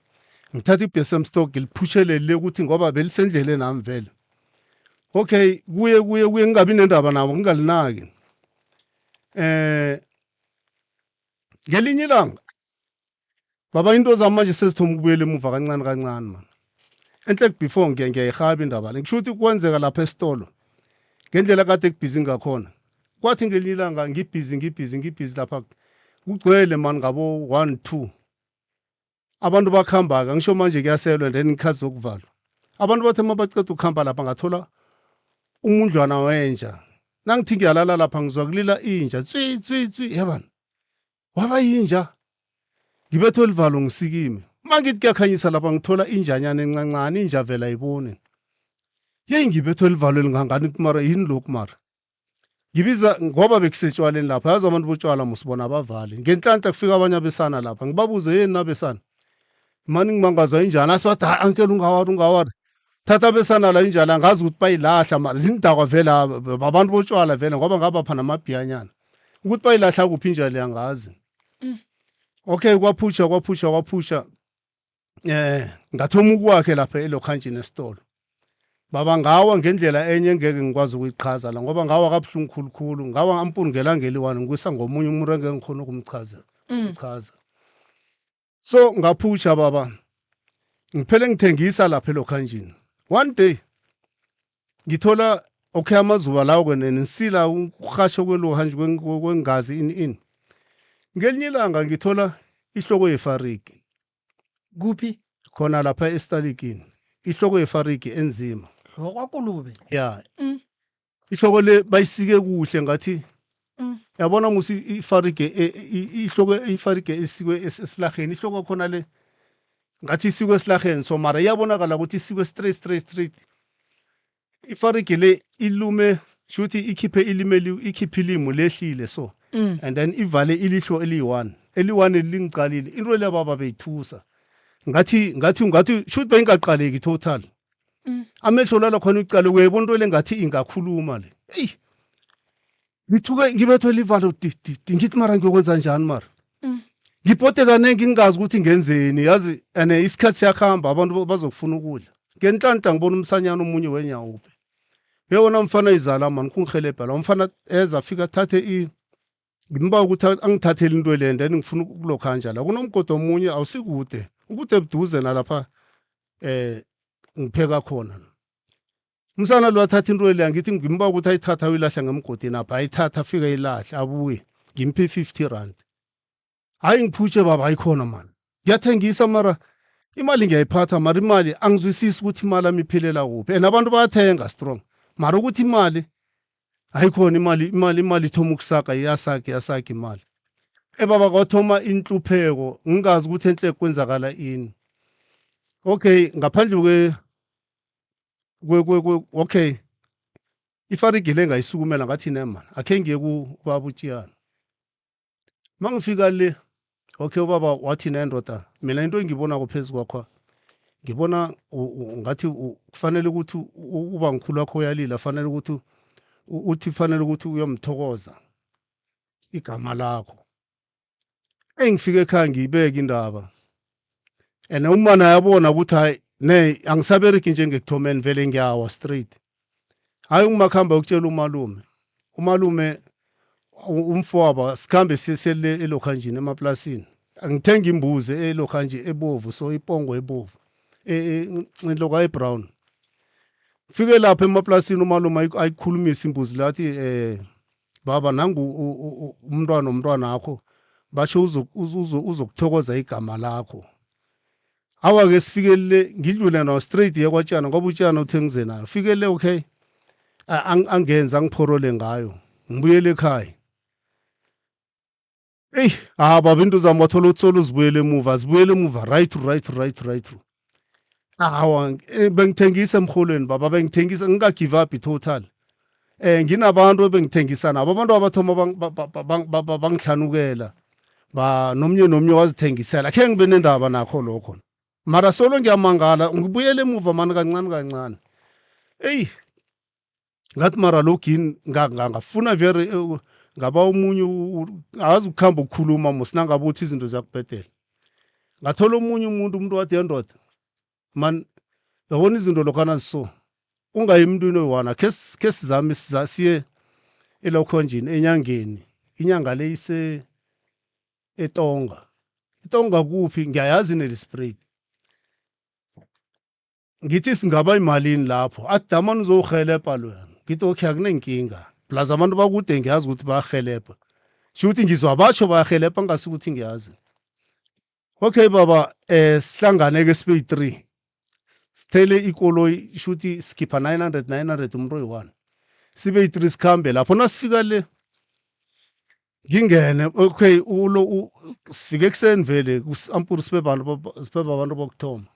ngithatha i-bsm stock ngiliphutshelele le ukuthi ngoba belisendleleni nami vele okay kuye kuye kuye ngingabi nendaba nabo ngingalinaki eh ngelinye ilanga baba into zami manje sezithoma ukubuyela emuva kancane kancane man enhle before ngiye ngiyayihaba indaba le ngisho ukuthi kwenzeka lapha esitolo ngendlela kade kubhizi ngakhona kwathi ngelinye ilanga ngibhizi ngibhizi ngibhizi lapha kugcwele man ngabo 1 2 abantu bakhamba-ke ngisho manje kuyaselwa and then ikhathi zokuvalwa abantu bathe uma baceda ukuhamba lapha ngathola umundlwana wenja nangithi ngiyalala lapha ngizwa kulila inja tswi tswi tswi yebani waba yinja ngibethwe livalo ngisikime uma ngithi kuyakhanyisa lapha ngithola injanyana encancane inja vela ayiboni yeyi ngibethwe livalo elingangani mara yini lokhu mara ngibiza ngoba bekusetshwaleni lapha yazi abantu botshwala musibona abavali ngenhlanhla kufika abanye abesana lapha ngibabuze yeni nabesana mani ngimangazwa injani asibathi hayi ankele ungawari ungawari thatha abesana la injani angazi ukuthi bayilahla mara zindakwa vele babantu botshwala vele ngoba ngabapha namabhiyanyana ukuthi bayilahla kuphi injani angazi mm. okay kwaphusha kwaphusha kwaphusha eh ngathoma ukwakhe lapha elokhanjini esitolo baba ngawa ngendlela enye engeke ngikwazi ukuyichaza la ngoba ngawa kabuhlungu khulukhulu ngawa ampungela ngeliwani ngiwisa ngomunye umuntu engeke ngikhona ukumchaza mm. chaza so ngaphusha baba ngiphele ngithengisa lapha elokhanjini one day ngithola okay amazuba lawo ke nenisila ukuhasha kwelohanje kwengazi ini ini ngelinye ilanga ngithola ihloko yefariki kuphi khona lapha estalikini ihloko yefariki enzima hloko kulube ya mm. ihloko le bayisike kuhle ngathi mm. yabona musi ifarige e, ihloko ifarige esikwe esilaheni ihloko khona le ngathi isikwe esilaheni so mara iyabonakala ukuthi isikwe straight straight straight ifarige le ilume shuthi ikhiphe ilimi ikhiphe ilimu lehlile so mm. and then ivale ilihlo eliyi-one eliyi-one lingicalile into le baba beyithusa ngathi ngathi ngathi shuthi beyingaqaleki total mm. amehlo lala khona ucale uyayibona into le ngathi ingakhuluma le eyi Ngithuke ngibethwe livalo ti ti ti ngithi mara ngiyokwenza njani mara. Ngipote kaningi ngingazi ukuthi ngenzeni yazi and isikhathi siyakhamba abantu bazokufuna ukudla. Ngenhlanhla ngibona umsanyana omunye wenyawupe. Yewona mfana izala mani kungihelebha la umfana eza afika athathe i ngimba ukuthi angithathele into le then ngifuna ukulokhanja la kunomgodi omunye awusikude ukude buduze nalapha eh ngipheka khona umsana lo athatha into leya ngithi ngimba ukuthi ayithatha uyilahla ngemgodini apha ayithatha afike ayilahle abuye ngimphe i-50 rand hayi ngiphutshe baba ayikhona mani ngiyathengisa mara imali ngiyayiphatha mara imali angizwisisi ukuthi imali ami iphelela kuphi and abantu bayathenga strong mara ukuthi imali ayikhona imali imali imali ithoma ukusaka iyasaka iyasaka imali ebaba kwathoma inhlupheko ngingazi ukuthi enhle kwenzakala ini okay ngaphandle kwe kwe kwe okay ifarigi le ngayisukumela ngathi nema akhe ngiye kubaba utshiyana mangifika le okay ubaba wathi nendoda mina into engibonako phezu kwakho ngibona ngathi kufanele ukuthi uba ngikhulu wakho uyalila fanele ukuthi uthi fanele ukuthi uyomthokoza igama lakho engifike ekhaya ngiyibeke indaba and uma naye abona ukuthi hayi ne angisabereki njengekuthomeni vele ngiyawa straight hayi ungumakhamba yokutshela umalume umalume umfowabo sikhambe sele elokhanjini emaplasini angithenga imbuzi elokhanje ebovu so ipongo ebovu e, e, inhloka ebrown fike lapha emaplasini umalume ayikhulumisa imbuzi lathi eh baba nangu umntwana umntwana wakho basho uzokuthokoza igama lakho awa-ke sifike le ngidlule nawo straight ye kwatshana ngoba utshana uthe ngize nayo fike le okay angenze angiphorole ngayo ngibuyele ekhaya eyi ah baba into zami wathola ukuthi solo zibuyele emuva zibuyele emuva right right right right awa eh, bengithengisa emholweni baba bengithengisa ngingagive up total eh nginabantu ebengithengisa nabo abantu abathoma bangihlanukela ba nomnye nomnye wazithengisela khe ngibe nendaba nakho lokho mara solo ngiyamangala ngibuyele emuva mani kancane kancane eyi ngathi mara login ngafuna vere eh, ngaba omunye azi ukuhamba ukukhuluma mos nangabe uthi izinto ziyakubhedela ngathola omunye umuntu umuntu wathi yendoda man yabona izinto lokhana so ungayi emntwini oyi-one khe sizame siye elokhonjini enyangeni inyanga le ise etonga itonga kuphi ngiyayazi inelisprit ngithi singaba imalini lapho athi damani uzowuhelebha loya ngithi okay akunenkinga plus abantu bakude ngiyazi ukuthi bayahelebha sho ukuthi ngizwa batsho bayahelebha ngasi ukuthi ngiyazi okay baba eh sihlangane ke sibe yi-3 sithele ikoloyi shuthi sikhipha 900 900 umuntu oyi-one sibe yi-3 sikhambe lapho nasifika le ngingene okay ulo sifike ekuseni vele ampuru sibe bantu sibe babantu bokuthoma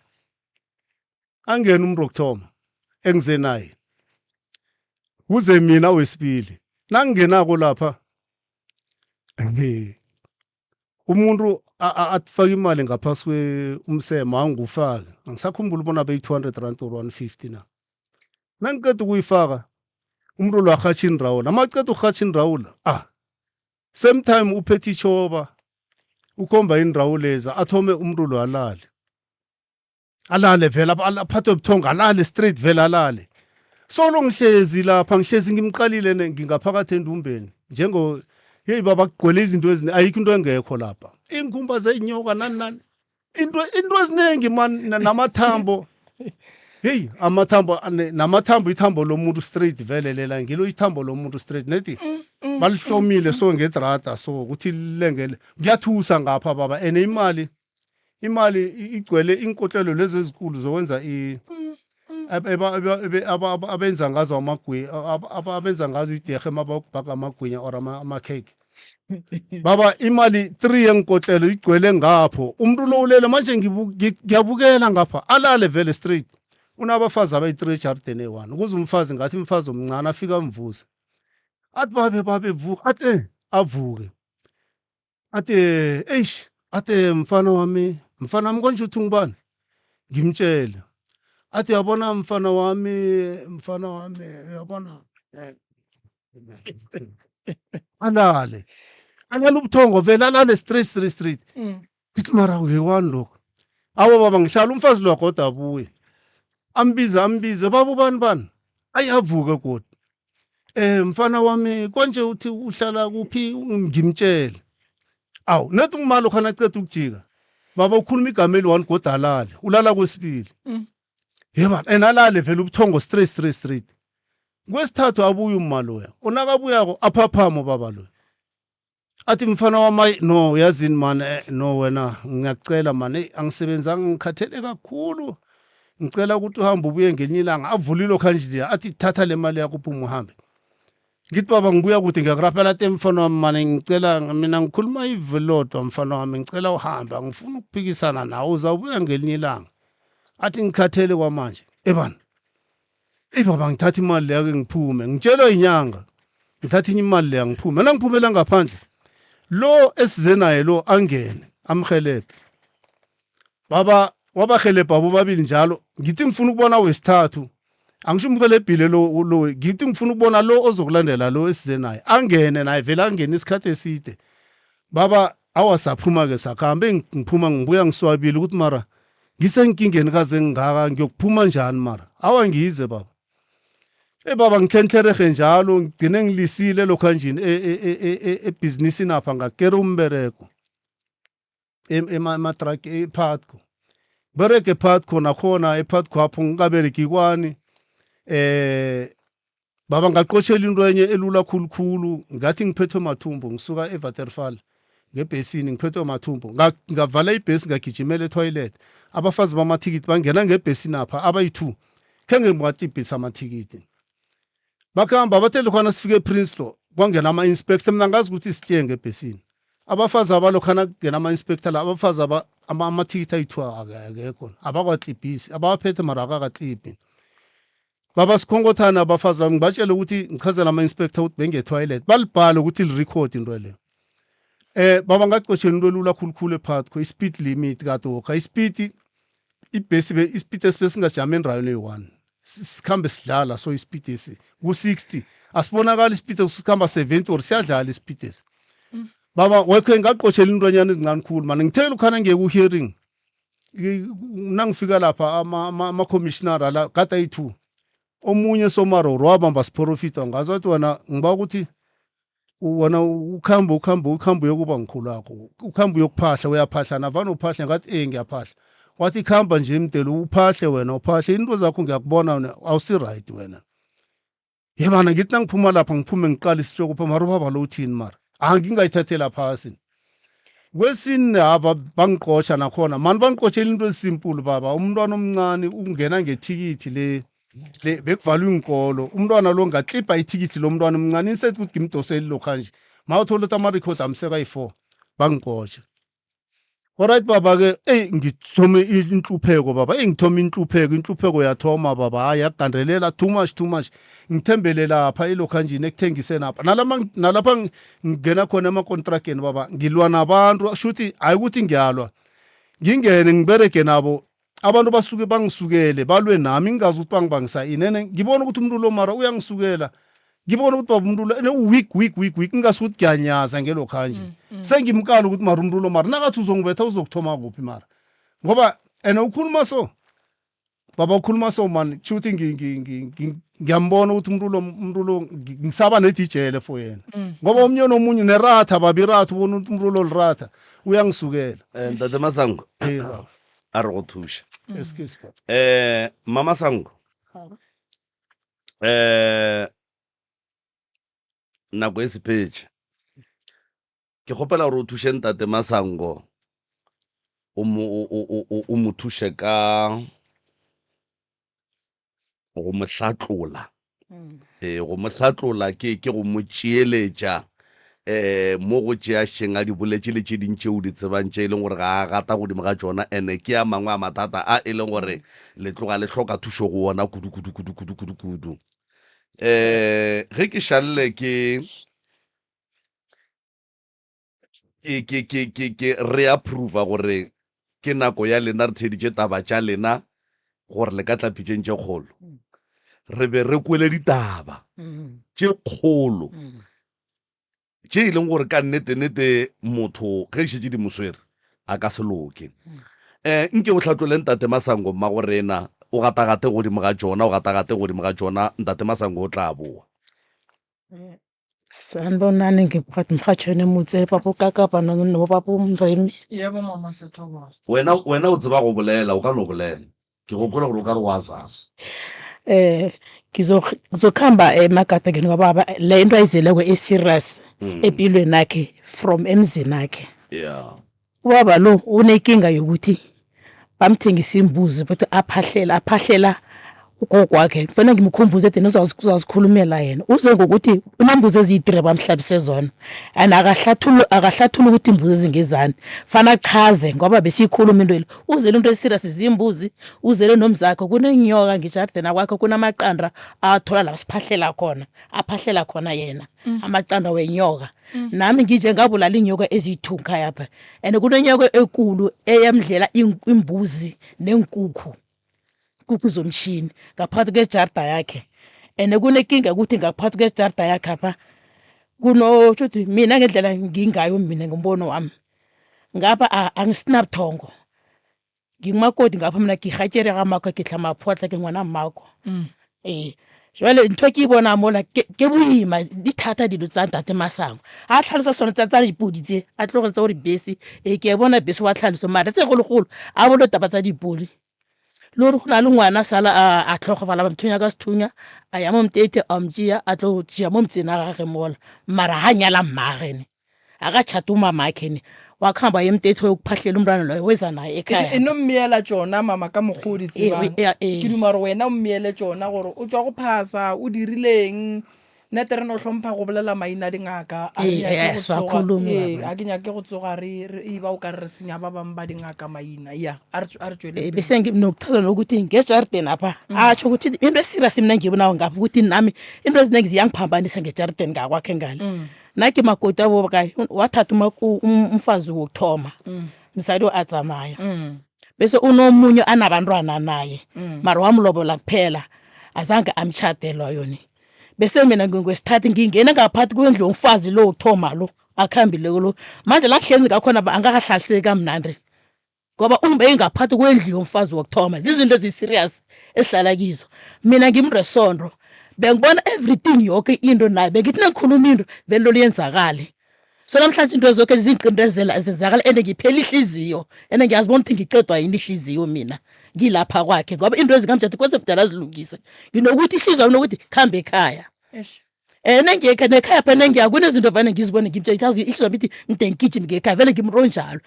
angene umuntu wokuthoma engize naye kuze mina wesibili nangingenako lapha umuntu afake imali ngaphasi kwe-umsemo angufake angisakhumbuli bona beyi-200 rand or 150 na nangiqeda ukuyifaka umuntu lo arhatjha inrawula amaceda ukurhatjha inrawula ah same time uphethe ishoba ukhomba inrawuleza athome umuntu lo alale alale vele aphathwe buthongo alale straight vele alale solo ngihlezi lapha ngihlezi ngimqalile ngingaphakathi endumbeni njengo heyi baba kugcwele izinto eziningi ayikho into engekho lapha iinkhumba zey'nyoka nani nani into into eziningi man namathambo heyi amathambo namathambo ithambo lomuntu straight vele lela ngilo ithambo lomuntu straight nethi mm, mm, balihlomile mm, so ngedrada so ukuthi lilengele kuyathusa ngapha baba and imali imali igcwele inkotlelo lezi ezinkulu zokwenza i abenza ngazo amagwinya abenza ngazo iderhe mabakubhaka amagwinya or ama-cake baba imali 3 yenkotlelo igcwele ngapho umuntu lo ulele manje ngiyabukela ngapha alale vele straight unabafazi abayi-3 ejardeni eyi-one ukuze umfazi ngathi umfazi omncane afike amvuse athi babe babe vuka athi eh, avuke athi eish athi mfana wami mfana wami konje uthi ngubani ngimtshele athi uyabona mfana wami mfana wami uyabona. Alale. Alale ubuthongo vele alale straight straight straight. Ngithi mara ngekwani lokho? Awa baba ngihlala umfazi lo kodwa abuye. Ambize ambize baba ubani bani? Ayi avuke kodwa. Eh mfana wami konje uthi uhlala kuphi ngimtshele. Awu nethi umalo khona aceda ukujika. Baba ukhuluma igama eli-one kodwa alale. Ulala kwesibili. Yeba and alale vele ubuthongo straight straight straight. Kwesithathu abuye umma loya. Unakabuyako aphaphama ubaba loya. Athi mfana wami no yazini man eh, no wena ngiyakucela man hey angisebenzanga ngikhathele kakhulu. Ngicela ukuthi uhambe ubuye ngelinye ilanga avulile kanje athi thatha le mali yakho uphume uhambe. Ngithi baba ngibuya kude ngiyakurapela ate mfana wami mane ngicela mina ngikhuluma ivelodwa mfana wami ngicela uhambe angifuni ukuphikisana nawe uzawubuya ngelinye ilanga. Athi ngikhathele kwamanje. Ebani eyi baba ngithatha imali leya ke ngiphume ngitshelwe inyanga ngithatha inye imali leya ngiphume nangiphumela ngaphandle lo esize naye lo angene amhelebhe baba wabahelebha bobabili njalo ngithi ngifuna ukubona wesithathu angisho umhelebhile lo lo ngithi ngifuna ukubona lo ozokulandela lo esize naye angene naye vele angene isikhathi eside baba awa saphuma ke sakhambe ngiphuma ngibuya ngiswabile ukuthi mara ngisenkingeni kaze ngingaka ngiyokuphuma njani mara awa ngiyize baba e baba ngihlenhlerehe njalo ngigcine ngilisile lokhu anjini ebhizinisini apha ngakera umbereko ematraki ephatco bereke ephatco nakhona ephatco apho ngikabereki kwani eh Baba ngaqotjhela into enye elula khulukhulu ngathi ngiphethwe mathumbu ngisuka eWaterfall ngebhesini ngiphethwe mathumbu ngavala ibhesi ngagijimela etoilet abafazi bamathikithi bangena ngebhesini apha abayi-two khenge ngiwatlibhisa amathikithi bakuhamba bathe lokhana sifike ePrinsloo kwangena ama-inspector mina ngazi ukuthi sihliye ngebhesini abafazi abalokhana kungena ama-inspector la abafazi amathikithi ayi-two akekho abakwatlibhisi abawaphethe mara akakatlibhi Baba sikhonkothana abafazi bami ngibatshele ukuthi ngichazela ama-inspector ukuthi bengetoilet balibhale ukuthi lirecord into leyo eh baba ngaqotshela into elula khulukhulu ephathko i-speed limit kade wokha ispeed ibhesi be ispeed esibe singajami endaweni eyi-one sikhambe sidlala so ispeed esi ku-60 asibonakali ispeed sikhamba 70 or siyadlala ispeed esi mm. baba wekho ngaqotshela intwanyana ezincane khulu mani ngithele ukhana ngiye ku-hearing nangifika lapha ama-commissioner la kade ayi-two omunye somaroro wabamba siphorofida ngazi wathi wena ngiba ukuthi wena ukuhamba ukuhamba ukuhamba uyokuba ngikhulu wakho ukuhamba uyokuphahla uyaphahla navane uphahle ngathi eh ngiyaphahla wathi khamba nje mdelo uphahle wena uphahle into zakho ngiyakubona wena awusi-right wena Ye bana ngithi nangiphuma lapha ngiphume ngiqala isihloko pha mara ubaba lo uthini mara angingayithathela phasi kwesine hava bangiqosha nakhona mani bangiqoshela into esimpulu baba umntwana omncane ungena ngethikithi le le bekuvalwa iinkolo umntwana lo ngaklibha ithikithi lomntwana omncane instead ukuthi ngimdoseli lokha nje mawuthola ukuthi amarekhodi amsekayi-four bangiqosha Alright baba ke ey ngithome inhlupheko baba ey ngithome inhlupheko inhlupheko yathoma baba hayi yagandelela too much too much ngithembele lapha ilokhanjini ekuthengiseni apha nalama nalapha ngingena khona emakontrakeni baba ngilwa nabantu shuthi hayi ukuthi ngiyalwa ngingene ngiberege nabo abantu basuke bangisukele balwe nami ngingazi ukuthi bangibangisa ini ene ngibona ukuthi umuntu lo mara uyangisukela ngibona ukuthi baba umuntu lo ene week week week week ngingasuke ukuthi ngiyanyaza ngelokhu nje mm, mm. sengimkala ukuthi mara umuntu lo mara nakathi uzongibetha uzokuthoma kuphi mara ngoba ene ukhuluma so baba ukhuluma so man kusho ukuthi ngiyambona ukuthi umuntu lo umuntu lo ngisaba nedijele for yena mm. ngoba omunye nomunye neratha baba iratha ubona ukuthi umuntu lo liratha uyangisukela eh, ntate masango eh, baba a re go thuša Excuse me. eh mama sango eh nako e sepetše ke kgopela gore o thuše ntate masango o mo o- o- o- o mo thuše ka go mo hlatlola ee go mo hlatlola ke ke go mo tšeeletša um mo go tšea šeng a di boletše le tše ding tšeo di tsebang tše e leng gore ga a gata godimo ga tšona ene ke a mangwe a mathata a e leng gore le tloga le hloka thušo go ona kudu kudu kudu kudu kudu kudu um ge ke šalle ke ke ke ke ke ke re approva gore ke nako ya lena re theeditše taba tša lena gore le ka tla pitšeng tše kgolo re be re kwele ditaba tše kgolo. tše e leng gore ka nnete-nnete motho ge e šetše di mo swere a ka se loke. Um nke o hlatlole Ntate Masango mmagorena, o gatagate godimo ga tšona, o gatagate godimo ga tšona, Ntate Masango o tla boa. Sanibonani mokgatšhwane motse papa Kakapa no papa Mremi. Yebo mama Sethoboza. Wena, wena o tseba go bolela, o ka no bolela. Ke gopola gore o ka re wa zaza. Eh ngizokhamba emagadangeni kababa le into ayizeleko e-serious empilweni yakhe from emzini akhe. Yeah. Ubaba lo unekinga yokuthi bamthengisa imbuzi bathi aphahlela aphahlela ugogo wakhe kufanele ngimkhumbuze then uzazikhulumela yena uze ngokuthi unembuzi eziyi-three bamhlabise zona and akahlathuli akahlathuli ukuthi imbuzi ezingezani fana achaze ngoba besiyikhuluma into le uzele into eserious zimbuzi uzele nomzakhe kunenyoka ngejardeni akwakhe kunamaqanda athola la siphahlela khona aphahlela khona yena mm. amaqanda wenyoka mm. nami nginje ngabulala inyoka eziyi-two ngikhayapha and kunenyoka ekulu eyamdlela imbuzi nenkukhu kukhu zomshini ngaphakathi kwejarda yakhe and kunekinga ukuthi ngaphakathi kwejarda yakhe apha kuno shuthi mina ngendlela ngingayo mina ngombono wami ngapha angisinabuthongo ngingumakoti ngapha mina ke gatšere ga mako ke tlhama photla ke ngwana mmako mm. ee jale ntho ke e bona mola ke boima di thata dilo tsa ntate masango a tlhalosa sone tsa tsa dipodi tse a tlogele tsa gore bese ee ke e bona bese wa tlhaloso mara tse gologolo a bolo taba tsa dipodi le gore go na le ngwana sala a tlhogofala ba mthunya ka sethunya a ya mo motete a mtšea a tlo tšea mo motseng a gage mola mara ga nyala mmagene akatshata umamakhe ne wakuhamba emtetho yokuphahlela umntwana loyo weza naye ekhaya e no mmeela tšona mama ka mokgwa o di tsebang ke duma gore wena o mmeele tšona gore o tšwa go phasa o dirileng nete re no hlompha go bolela maina a dingaka a re nyake go tsoga ee a ke nyake go tsoga re e ba o ka re re senya ba bangwe ba dingaka maina ya a re a re tšwele pele bese nginokuchaza nokuthi ngejarideni apha atsho ukuthi into eserious mina ngiyibonayo ngapha ukuthi nami into eziningi ziyangiphambanisa ngejarideni ngakwakhe ngale nna ke makoti abo kae wathatha um, umfazi wokuthoma mm. msadi o a tsamaya mm. bese unomunye anabantwana naye mm. mara wamlobola kuphela azange amtshadelwa yona bese mina ngingwesithathu ngingena ngaphathi kwendlu yomfazi lo wokuthoma lo akhambileko lo manje la kuhlenzi ngakhona angakahlaliseki kamnandi ngoba ungibeke ngaphathi kwendlu yomfazi wokuthoma zizinto ezi-serious esihlala kizo mina ngimresondo bengibona everything yoke into nayo bengithi nangikhuluma into vele lolu yenzakale so namhlanje into zoke zingiqindezela zenzakala and ngiphela ihliziyo and ngiyazibona ukuthi ngicedwa yini ihliziyo mina ngilapha kwakhe ngoba into ezingamjadi kwese mdala azilungise nginokuthi ihliziyo nokuthi khambe ekhaya um nengekha nekhaya phela nengiya kunezinto vane ngizibone ngimtshela ithi azi ihliziyo yami ithi ngide ngigijime ngekhaya vele ngimntu onjalo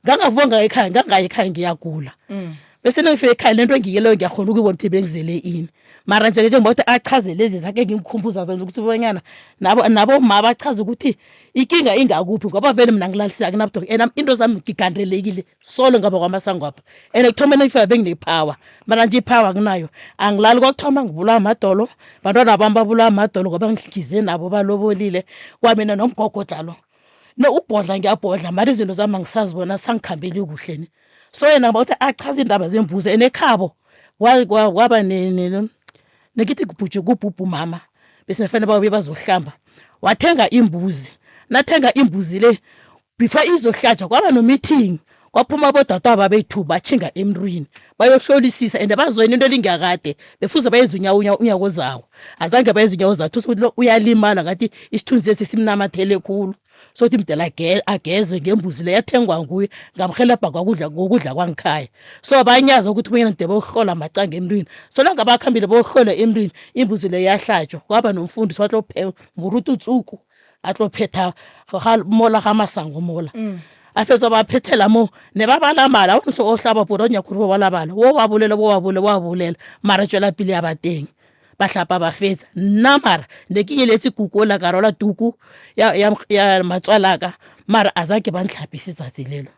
ngangavuka ngaya ekhaya ngangaya ekhaya ngiyagula mm. bese nangifika ekhaya lento engiyeleyo ngiyakhona ukuyibona ukuthi bengizele ini mara nje njengoba ukuthi achaze lezi zakhe ngimkhumbuza zona ukuthi bonyana nabo nabo ma bachaze ukuthi ikinga ingakuphi ngoba vele mina ngilalisa akunabudoka and into zami ngigandelekile solo ngaba kwamasango apha and ekuthomeni ngifika benginepower mara nje ipower kunayo angilali kokuthoma ngibulawa amadolo bantwana bami babulawa amadolo ngoba ngize nabo balobolile kwamina nomgogodla lo no ubhodla ngiyabhodla mara izinto zami angisazibona sangikhambeli kuhle ni so yena ngoba uthi achaze iindaba zembuzi and ekhabo kwaba nekithi kubhuje kubhubhu mama bese fanele babuye bazohlamba wathenga imbuzi nathenga imbuzi le before izohlatshwa kwaba no-meeting kwaphuma abodadwabo abethu batjhinga emntwini bayohlolisisa and bazoyena into elingakade befuze bayenza unyaka ozawo azange bayenza unyaka ozawo thusa ukuthi lo uyalimala ngathi isithunzi esi simnamathele khulu sokuthi mdela agezwe ngembuzi le yathengwa nguye ngamhelebha kwakudla ngokudla kwangikhaya so banyaza ukuthi bonyana mde bohlola macanga emntwini so langabakhambile bohlola emntwini imbuzi le yahlatshwa kwaba nomfundisi watlophe murututsuku a tlo phetha ga mola ga masango mola mm. a fetsa ba phethela mo ne ba bala mala o ntse o hlaba pura o nyaka gore ba bala wo wa bolela wo wa bolela wa bolela mara tswela pele ya ba teng ba hlapa ba fetsa nna mara ne ke eletse kuku la ka rola tuku ya, ya, ya matswalaka mara a za ke ba ntlhapise tsatsi lelo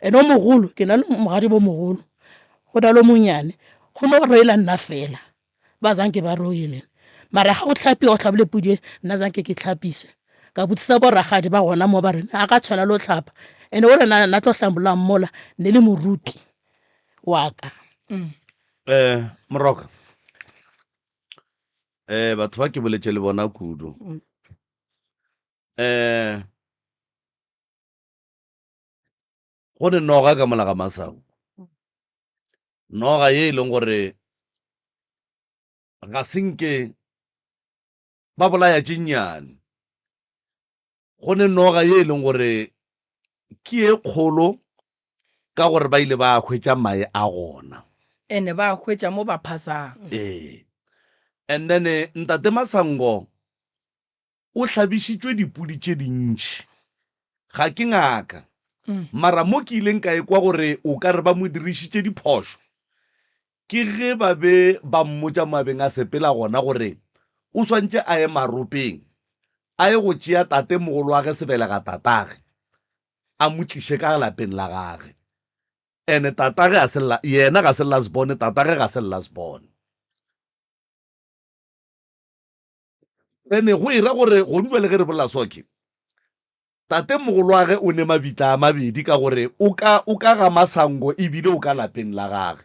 ene o mogolo ke na le mogadi bo mogolo go na le monyane go no roela nna fela ba zanke ba roile mara ga go tlhapiwa go tlhabile pudi e nna zanke ke tlhapise ka botsisa boragadi ba gona mo ba re a ka tshwana le o tlhapa ene o re na tlo hlambololang mola ne le moruti wa ka um moroka um batho ba ke boletse le bona kudu mm. Um go ne noga ka mola ga Masango. Noga ye e leng gore ga se nke ba bolaya tše nnyane. Go ne noga ye e leng gore ke ye kgolo ka gore ba ile ba hwetša mae a gona. Ene ba hwetša mo ba phasang. Ee. And then Ntate Masango o hlabišitšwe dipudi tše dintši. Ga ke ngaka, mara mo ke ileng ka ekwa gore o ka re ba mo dirišitše diphošo, ke ge ba be ba mmotša mo a beng a sepela gona gore o swantše a ye maropeng a ye go tšea tatemogoloage sebelega tatage a mo tliše ka lapeng la gage. Ene tatage ga se la, yena ga se last born, tatage ga se last born. Ene go era gore gonu bjale ge re bolela so ke tate mogolwage o ne mabitla a mabedi ka gore o ka o ka ga Masango ebile o ka lapeng la gage.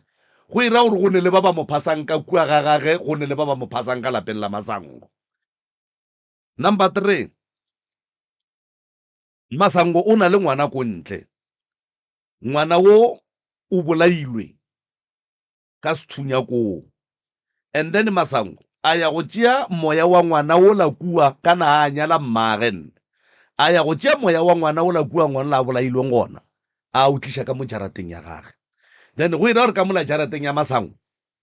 Go era gore go ne le ba ba mo phasang ka kua ga gage go ne le ba ba mo phasang ka lapeng la Masango. Number 3 Masango o na le ngwana ko ntle. Ngwana wo o bolailwe ka sethunya koo. And then Masango a ya go tšea moya wa ngwana wola kua, ka na a nyala mmage nne. A ya go tšea moya wa ngwana wola kua ngwana la a bolailweng gona, a o tliša ka mo jarateng ya gage. Then go ira gore ka mola jarateng ya Masango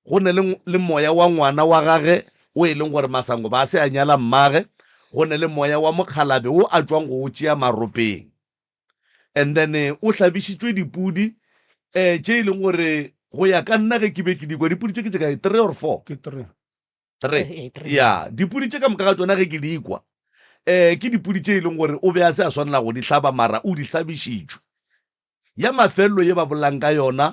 go ne le, le moya wa ngwana wa gage o e leng gore Masango ba se a nyala mmage, go ne le moya wa mokgalabe wo a tšwang go o tšea maropeng. And then o hlabišitšwe dipudi um tše e leng gore go ya ka nna ge ke be ke di kwa dipudi tše ke tše kae three or four ke three three Eh, three. ya dipudi tše ka moka ga tšona ge ke di kwa um ke dipudi tše e leng gore o be a se a swanela go di hlaba mara o di hlabišitšwe ya mafelelo ye ba bolelang ka yona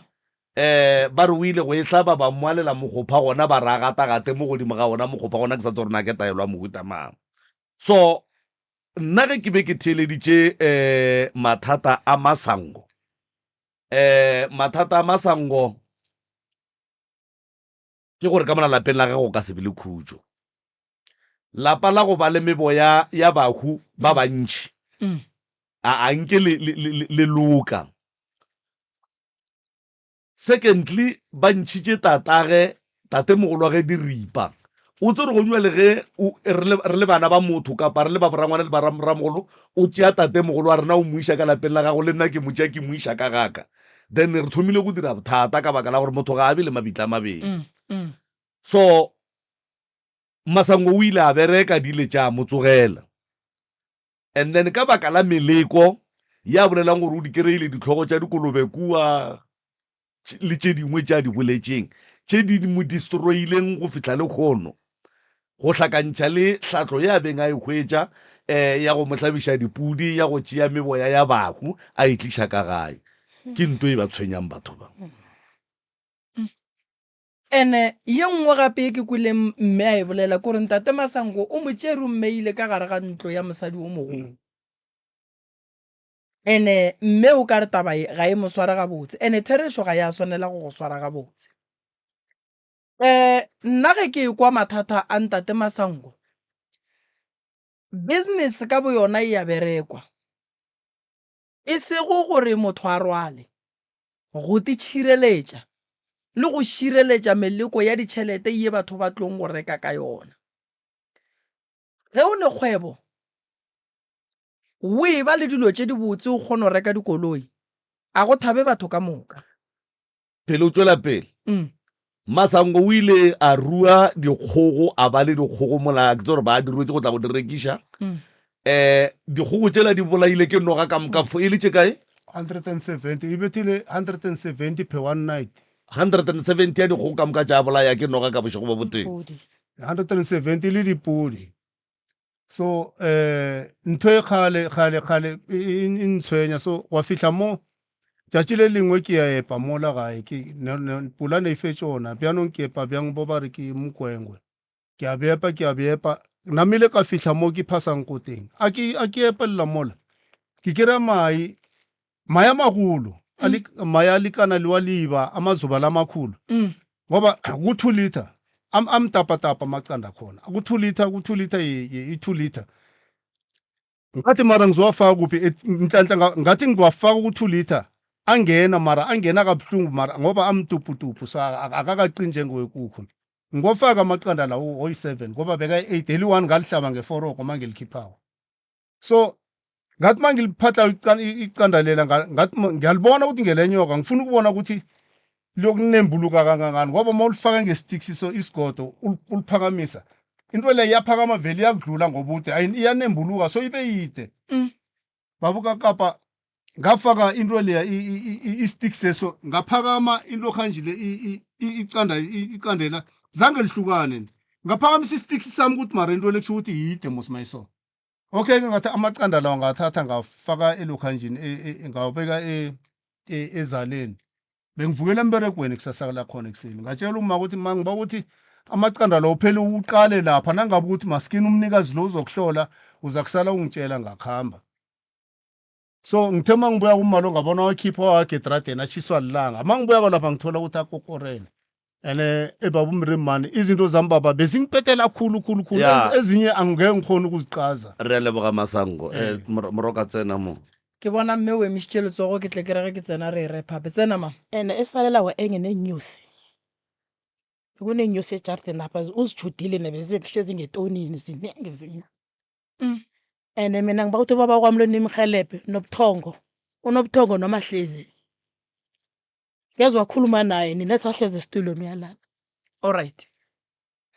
um ba re o ile go e hlaba ba mmoalela mokgopha gona ba ra gatagate mo godimo ga ona mokgopha gona ke sa tse gore na ke taelo ya mohuta mang so Nna ge ke be ke theeleditše um mathata a Masango, um mathata a Masango ke gore ka mona lapeng la gagwe go ka se be le khutšo. Lapa la go ba le meboya ya bahu ba bantši a a nke le, le, le, le loka. Secondly, ba ntšhitše tatage, tatemogolwage diripa. O tsere go le ge o, re le, re le bana ba motho kapa re le ba borangwana le ba ramogolo, o tšea tatemogolo wa rena o mo iša ka lapeng la gago, le nna ke mo tšea ke mo iša ka gaka. Then re thomile go dira bothata ka baka la gore motho ga a be le mabitla a mabedi. So Masango o ile a bereka di ile tša mo tsogela. And then ka baka la meleko ya bolelang gore o di kereile dihlogo tša dikolobe kua le tše dingwe tše a di boletšeng tše di mo destroyileng go fihla lekgono, go hlakantšha le hlahlo ye a beng a e hwetša um ya go mo hlabiša dipudi, ya go tšea meboya ya bahu a e tliša ka gae, ke nto e ba tshwenyang batho ba. Ene ye nngwe gape ye ke kwileng mme a e bolela ke gore Ntate Masango o mo tšere o mmeile ka gare ga ntlo ya mosadi o mogolo. Ene mme o ka re taba ye ga e mo sware gabotse, ene therešo ga ya swanela go go swara gabotse. Um nna ge ke ekwa mathata a Ntate Masango, business ka boyona e a berekwa. E sego gore motho a rwale, go titšhireletša le go šireletša meleko ya ditšhelete ye batho ba tlong go reka ka yona. Ge o ne kgwebo, o e ba le dilo tše dibotse o kgona go reka dikoloi, a go thabe batho ka moka. Pele o tšwela pele, Masango o ile a rua dikgogo, a ba le dikgogo mola ke tse gore ba di ruetse go tla go di rekiša. Um dikgogo tšela di bolaile ke noga ka moka e le tše kae? 170, e bethile 170 per one night. 170 ya dikgogo ka moka tša bolaya ke noga ka bošego bo botee. 170 le dipodi. So eh ntho e kgale kgale kgale e, e, e ntshwenya so wa fihla mo tšatši le lengwe ke ya epa mola gae ke pula ne e fetše ona bjanong ke epa bjang bo ba re ke mokwengwe ke a bepa ke a bepa namile ka fihla mo ke phasang ko teng a ke a ke epelela mola ke kry-a mai mae a magolo a lik- mae a lekana le wa liba a mazuba la makhulu ngoba ku-two liter am- amtapatapa amaqanda khona ku-two liter ku-two liter i-two liter. Ngathi mara ngizowafaka kuphi Nhlanhla ngathi ngiwafaka ku-2 liter angena mara angena kabuhlungu mara ngoba amtuputupu so akakaqini njengowekukhu. Ngiwafaka amaqanda lawo oyi-7 ngoba bekayi-8 eli-1 ngalihlaba ngeforogo uma ngilikhiphawo. So ngathi uma ngiliphatha iqanda lela ngathi ngiyalibona ukuthi ngelenyoka ngifuna ukubona ukuthi liyokunembuluka kangangani ngoba uma ulifaka ngesitiksi so isigodo uliphakamisa into le iyaphakama vele iyakudlula ngobude iyanembuluka so ibe yide. Babuka kapa ngafaka into leya i-stick seso ngaphakama into khanjile iqanda iqandela zange lihlukane ngaphakamisa i-stick sami ukuthi mara into le kusho ukuthi yide mos mayiso. Okay ke ngathi amaqanda lawa ngathatha ngafaka elokhanjini ngawabeka ezaleni. Bengivukela emberegweni kusasa lakhona ekuseni. Ngatshela uma ukuthi ma ngiba ukuthi amaqanda lawo phela uqale lapha nangabe ukuthi maskini umnikazi lo uzokuhlola uza kusala ungitshela ngakhamba. So ngithe uma ngibuya kuma lo ngabona wakhipha wawakhe edradeni ashiswa lilanga. Uma ngibuya lapha ngithola ukuthi akokorene. And ebaba umrimani izinto zami baba bezingipetela khulu khulu khulu. Ezinye angeke ngikhona ukuziqaza. Re a leboga Masango. Moroka tsena mo. Ke bona mme o emišitše letsogo ke tle ke re ge ke tsena re e rephape. Tsena ma. Ene esalela wa enye neenyosi. Kuneenyosi ejarideni lapha uzijudile nebezihlezi ngetonini zinengi zinye. Ene mina ngiba ukuthi ubaba kwami lo nimhelebhe nobuthongo. Unobuthongo noma hlezi. Ngeze wakhuluma naye nina sahlezi esitulweni uyalala. All right.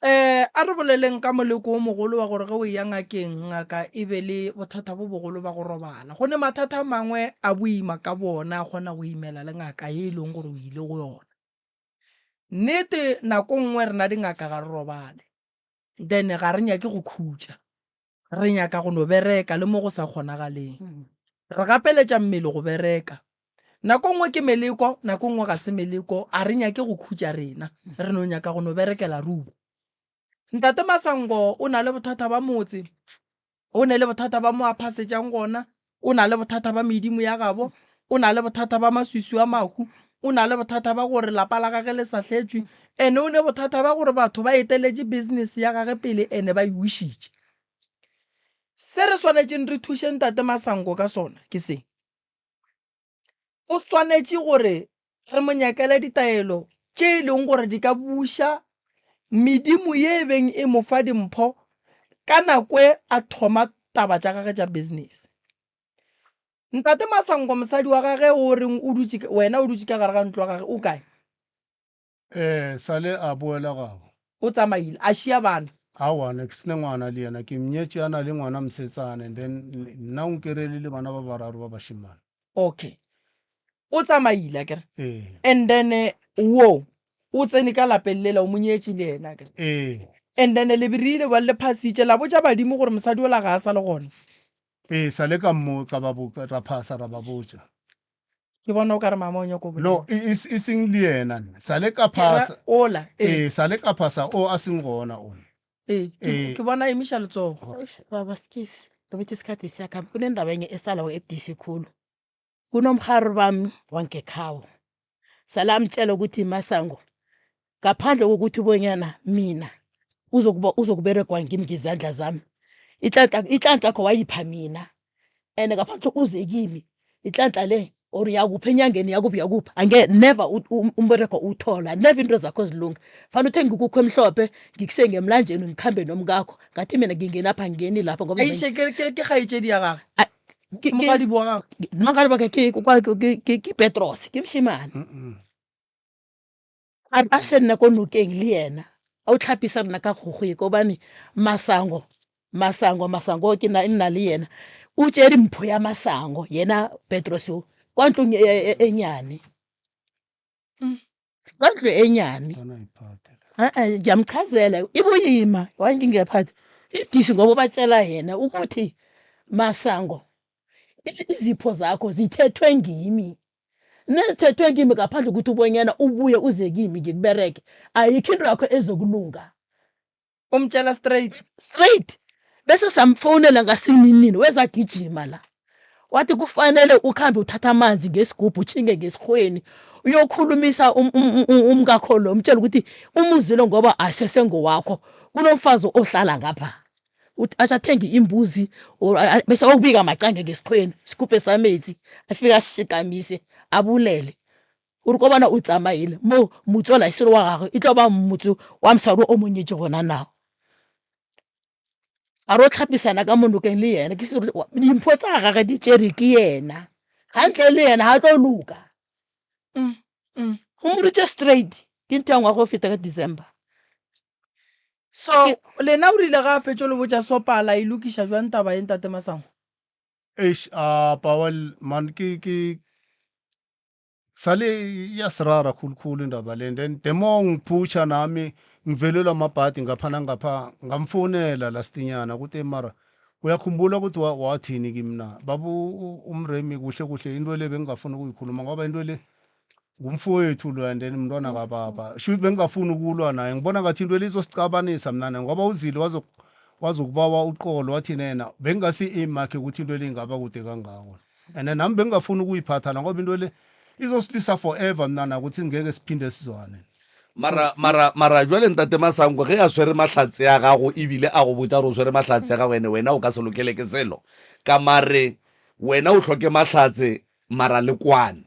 A re boleleng ka moleko o mogolo wa gore ge o eya ngakeng, ngaka e be le bothata bo bogolo ba go robala. Go ne mathata a mangwe a boima ka bona a kgona go imela le ngaka ye e leng gore o ile go yona. Nnete nako nngwe rena dingaka ga re robale, then ga re nyake go khutša. Re nyaka go no bereka le mo go sa kgonagaleng. Re gapeletša mmele go bereka. Nako nngwe ke meleko, nako nngwe ga se meleko, a re nyake go khutša rena. Re no nyaka go no berekela ruri. Ntate Masango o na le bothata ba motse, o ne le bothata ba mo a phasetšang gona, o na le bothata ba medimo ya gabo, o na le bothata ba maswiswi a mahu, o na le bothata ba gore lapa la gage le sa hletšwe, ene o ne bothata ba gore batho ba eteletše business ya gage pele ene ba e wišitše. Se re swanetšeng re thuše Ntate Masango ka sona ke se. O swanetše gore re mo nyakele ditaelo tše e leng gore di ka buša medimo ye e beng e mo fa dimpho ka nako e a thoma taba tša gage tša business. Ntate Masango mosadi wa gage o reng o dutše wena o dutše ka gare ga ntlo ya gage o kae? Sale a boela gabo. O tsamaile a šia bana? Aowa, ne ke sene ngwana le yena, ke mnyetše a na le ngwana mosetsana and then nna o nkerele le bana ba bararo ba bašemane. Okay. O tsamaile akere? Ee. And then wo o tsene ka lapeng lela o mo nyetše le yena akere? Ee. And then le berile bjale le phasitše la botša badimo gore mosadi ola ga a sa le gona? Ee, sa le ka mmotsa ba bo ra phasa ra ba botša. Ke bona o ka re mama o nyako bolela. No, e, e, e seng le yena nna. Sa le ka Ke ra phasa. ola, ee. Ee, sa le ka phasa o a seng gona o. Ee, ke, Ee. ke bona a emiša letsogo. Eish, baba skisi ngoba isikhathi siyakhamba kunendaba enye esalayo ebudisi khulu kunomrhari bami wangekhawo salamtshela ukuthi masango ngaphandle kokuthi bonyana mina uzokuba uzokuberegwa ngimi ngezandla zami inhlanhla inhlanhla yakho wayipha mina and ngaphandle uze kimi inhlanhla le or yakuphi enyangeni yakuphi yakuphi ange never umberego uwuthola never into zakho zilunga fanele uthenge ikukhu emhlophe ngikuse ngemlanjeni ngikhambe nomkakho ngathi mina ngingenapha ngingeni lapho ngoba Eish, ke ke ke kgaetšedi ya gage A- ke- ke- mogadibo wa gagwe mogadi wa ka ke ke- ke- ke Petros ke mošemane A a še nna ko nokeng le yena a o tlhapisa rena ka kgogo ye gobane masango masango masango ke na nna le yena o tšere mpho ya masango yena Petros yo kwa ntlong e, e, e nyane kwa ntlo e nyane e-e ngiyamchazela ibuyima wangingephathi ibudisi ngoba ubatshela yena ukuthi masango izipho zakho zithethwe ngimi nezithethwe kimi ngaphandle ukuthi ubonyana ubuye uze kimi ngikubereke ayikho into yakho ezokulunga umtshela straight straight bese samfonela ngasininini wezagijima la wathi kufanele ukhambe uthatha amanzi ngesigubhu utshinge ngesirhweni uyokhulumisa um, um, um, umkakho lo umtshela ukuthi umuzi lo ngoba asesengowakho kunomfazi ohlala ngapha. Uthi atsha athenge imbuzi or bese okubika macange ngesikhweni sikhuphe sametsi afike asishikamise abulele gore kobana o tsamaile mo motse ola e se le wa gagwe e tlo ba motse wa mosadi o mo nyetse gona nao a ro tlhapisana ka mo nokeng le yena ke se dimpho tsa gage di tšere ke yena gantle le yena ga tlo loka go moditše straight ke ntho ya ngwaga o feta ka December. So lena o rile ga a fetšo le botša Sopa la e lokiša jwang taba ye ntate Masango? Eish a Powell man ke ke sale iyasirara khulukhulu indaba le then the more ngiphusha nami ngivelelwa amabhadi ngapha nangapha ngamfonela lastinyana ukuthi mara uyakhumbula ukuthi wathini kimi na baba umremi kuhle kuhle into le bengingafuni ukuyikhuluma ngoba into le ngumfowethu lo and then mntwana kababa shuthi bengingafuni ukulwa naye ngibona ngathi into le izosicabanisa mna naye ngoba uzile wazokubawa uqolo wathi nena bengingasi-aim yakhe ukuthi into le ingaba kude kangako and nami bengingafuni ukuyiphatha la ngoba into le izosilwisa forever mna nakuthi ngeke siphinde sizwane. Mara, mara, mara jwale ntate Masango ge a swere mahlatse a gago ebile a go botša gore o swere mahlatse a gago ene wena o ka se lokele ke selo ka mare wena o hloke mahlatse mara le kwane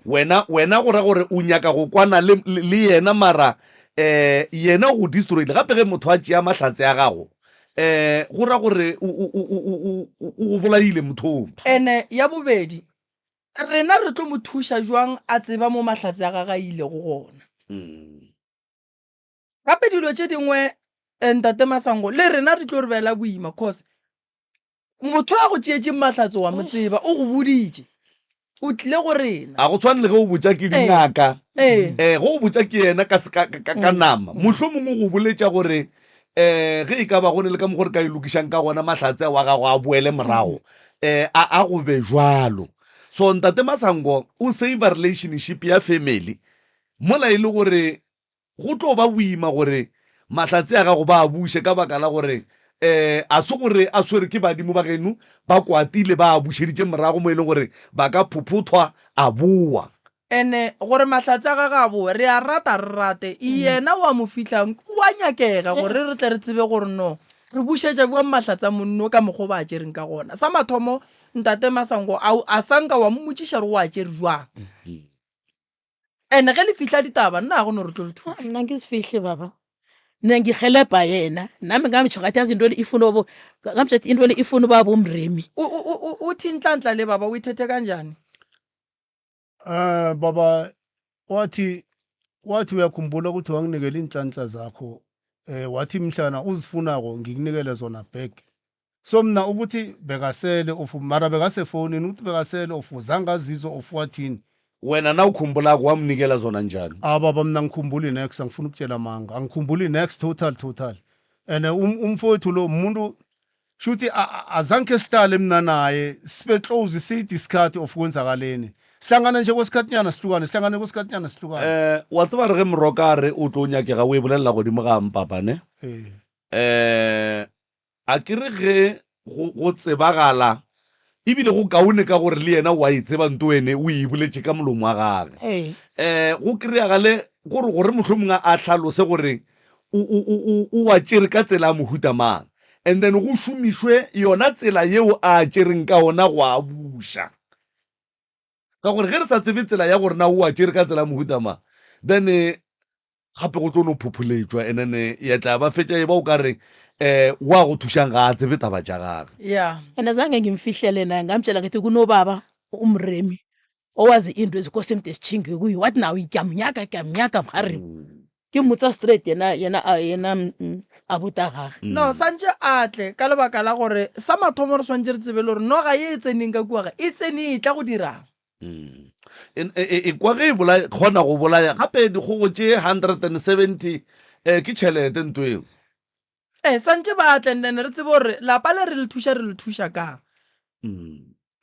wena wena go ra gore o nyaka go kwana le, le yena mara eh yena o go destroyile gape ge motho a tšea mahlatse a gago eh go ra gore o o o o o bolaile motho. Ene ya bobedi rena re tlo mo thuša jwang a tseba mo mahlatse a gagwe a ilego gona. Gape dilo tše dingwe eh, ntate Masango le rena re tlo re beela boima cause motho a go tšeetšeng mahlatse wa mo tseba o go boditše o tlile go rena. A go tshwane le ge o botša ke dingaka Ee. eh go o botša ke yena ka se- ka ka ka nama mohlomongwe go boletša gore eh ge e ka ba go ne le ka mokgwa re ka e lokišang ka gona mahlatse a wa gago a boele morago eh a a go be jwalo so ntate Masango o save relationship ya family mola e le gore Go tlo ba boima gore mahlatse a gago ba a buše ka baka la gore um a se gore a swere ke badimo ba geno ba kwatile ba a bušeditše morago mo e leng gore ba ka phophothwa a boa. Ene gore mahlatse a gagwe a boe, re a rata re rate, yena wa mo fihlang o a nyakega gore re tle re tsebe gore no re bušetša bjang mahlatse a monno ka mokgwa o ba a tšereng ka gona. Sa mathomo, Ntate Masango, a a sa nka wa mmotšiša gore o a tšere bjang? And ge le fihla ditaba nna ga go no re tlo le thuša. Nna ke se fihle baba nna ngihelebha yena nami ngamtsho ngathi yazi into le ifuna obo ngamtsho ngathi into le ifuna ubaba umremi. Uthi inhlanhla le baba uyithethe kanjani? Eh baba wathi wathi uyakhumbula ukuthi wanginikela inhlanhla zakho eh wathi mhlana uzifunako ngikunikele zona back So mna ukuthi bekasele of mara bekasefonini ukuthi bekasele of zange azizwe of wathini. Wena nawukhumbulako wamnikela zona njani? Ah baba mna angikhumbuli nex angifuni ukutshela amanga angikhumbuli nex total total and um, umfowethu lo umuntu shuthi azange sihlale mina naye sibe close sithi isikhathi of kwenzakaleni sihlangana nje kwesikhathinyana sihlukane sihlangane kwesikhathinyana sihlukane. Eh wa tseba re ge Moroka a re o tlo nyakega o e bolelela godimo ga mpapa ne? Eh. Eh A ke re ge go, go tsebagala, ebile go kaone ka gore le yena o a e tseba nto ene o e boletše ka molomo wa gage. Ee. Um go kry-agale gore gore mohlomongwe a hlalose gore o, o, o, o, o a tšere ka tsela ya mohuta mang. And then go šomišwe yona tsela yeo a a tšereng ka ona go a buša. Ka gore ge re sa tsebe tsela ya gore na o a tšere ka tsela ya mohuta mang, then gape go tlo no phopholetšwa and then ya tla ba fetša e ba o ka re um wa go thušang ga a tsebe taba tša gage. Yeah. And azange ngimfihlele naye ngamtshela ngithi kunobaba umremi owazi into ezikosi emde sitjhinge kuye wathi nawe ngiyamnyaka ngiyamnyaka mharimi ke mmotsa straight yena yena a- yena abuti a gage. No santše a tle ka lebaka la gore sa mathomo re swantše re tsebe le gore noga ye e tseneng ka kua ga e tsene e tla go dirang. E, e, e, e kwa ge e bolaya, kgona go bolaya gape dikgogo tše 170 eh, ke tšhelete nto eo. Ee, santše ba tle and then re tsebe gore lapa le re le thuša re le thuša kang.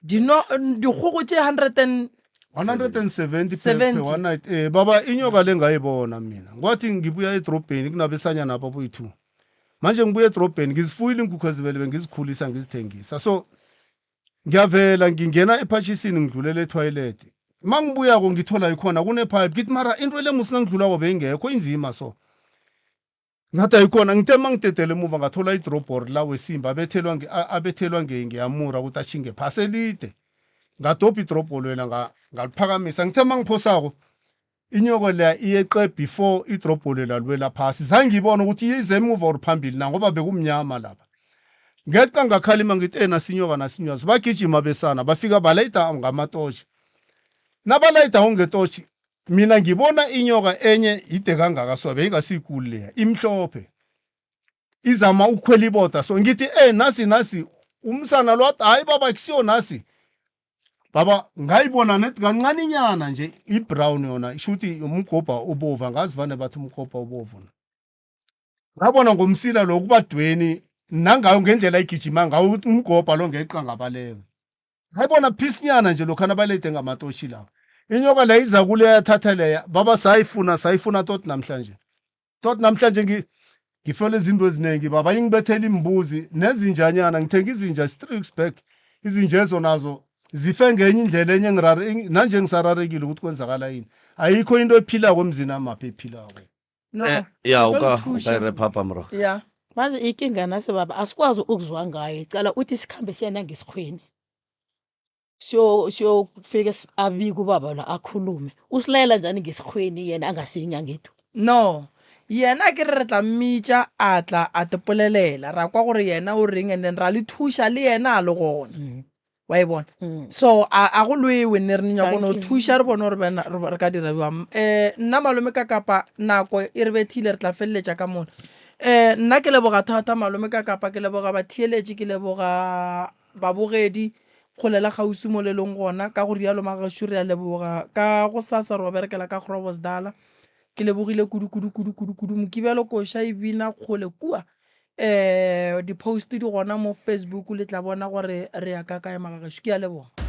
Dino, dikgogo tše 100 and 170 per, per 70. one night eh baba inyoka le ngayibona mina kwathi ngibuya edrobheni kunabesanyana apha boyi-two manje ngibuya edrobheni ngizifuyile iinkukhu ezibele bengizikhulisa ngizithengisa so ngiyavela ngingena ephatshisini ngidlulela etoilet ma ngibuyako ngithola ikhona kunepipe ngithi mara into le musi nangidlulako beyingekho inzima so. Ngathi ayikhona ngithe mangidedele emuva ngathola idrobhori la wesimba abethelwa abethelwa ngeyamura ukuthi ashinge phasi elide. Ngadobha idrobholo wena ngaliphakamisa ngithe mangiphosako inyoko leya iyeqe before idrobholo lela liwela phasi zange ngibone ukuthi ize emuva or phambili na ngoba bekumnyama lapha. Ngeqa ngakhalima ngithi eh nasinyoka nasinyoka sibagijima besana bafika balayida ngamatotshi. Nabalayida ngetotshi Mina ngibona inyoka enye yide kangaka so beyingasikulu leya imhlophe izama ukukhwela iboda so ngithi eh nasi nasi umsana lo athi hayi baba kusiyo nasi baba ngayibona net kancaninyana nje i-brown yona isho ukuthi umgobha obovu angazi vane bathi umgobha obovu na ngabona ngomsila lo kubadweni nangayo ngendlela igijima ngawo ukuthi umgobha lo ngeqa ngabaleka Ngayibona phisinyana nje lokhana balede ngamatoshi lawa. Inyoka leya iza kuleya yathatha leya. Baba sayifuna sayifuna tot namhlanje. Tot namhlanje ngi ngifele izinto eziningi baba ingibethela imbuzi nezinjanyana ngithenga izinja three weeks back izinja ezo nazo zife ngenye indlela enye ngirare nanje ngisararekile ukuthi kwenzakala yini ayikho into ephilako emzini amaphi ephilako No. Eh, ya o ka o ka Thuša. e re phapa morago Ya. Manje ikinga nase baba asikwazi ukuzwa ngaye. Cala uthi sikhambe siya nangesikhweni. Siyo siyofika abike ubaba la akhulume. Usilayela njani ngesikhweni yena angasiyinyanga ethu? No. Yena ke re re tla mmitša a tla a tepolelela ra kwa gore yena o reng and then ra le thuša le yena a le gona. Wa e bona? So a a go lwewe ne re nyako no thuša re bone gore bena re ka dira bjang. Eh nna malome ka kapa nako e re bethile re tla feleletša ka mona. Eh nna ke leboga thata malome ka kapa ke leboga batheeletši ke leboga babogedi kgole la kgauswi mo le leng gona ka go rialo magagešu re a leboga ka go sasa re o berekela ka Groblersdal. Ke lebogile kudu kudu kudu kudu kudu Mokibelo koša e bina kgole kua. Um di-post di gona mo Facebook le tla bona gore re ya ka kae magagešo. Ke a leboga.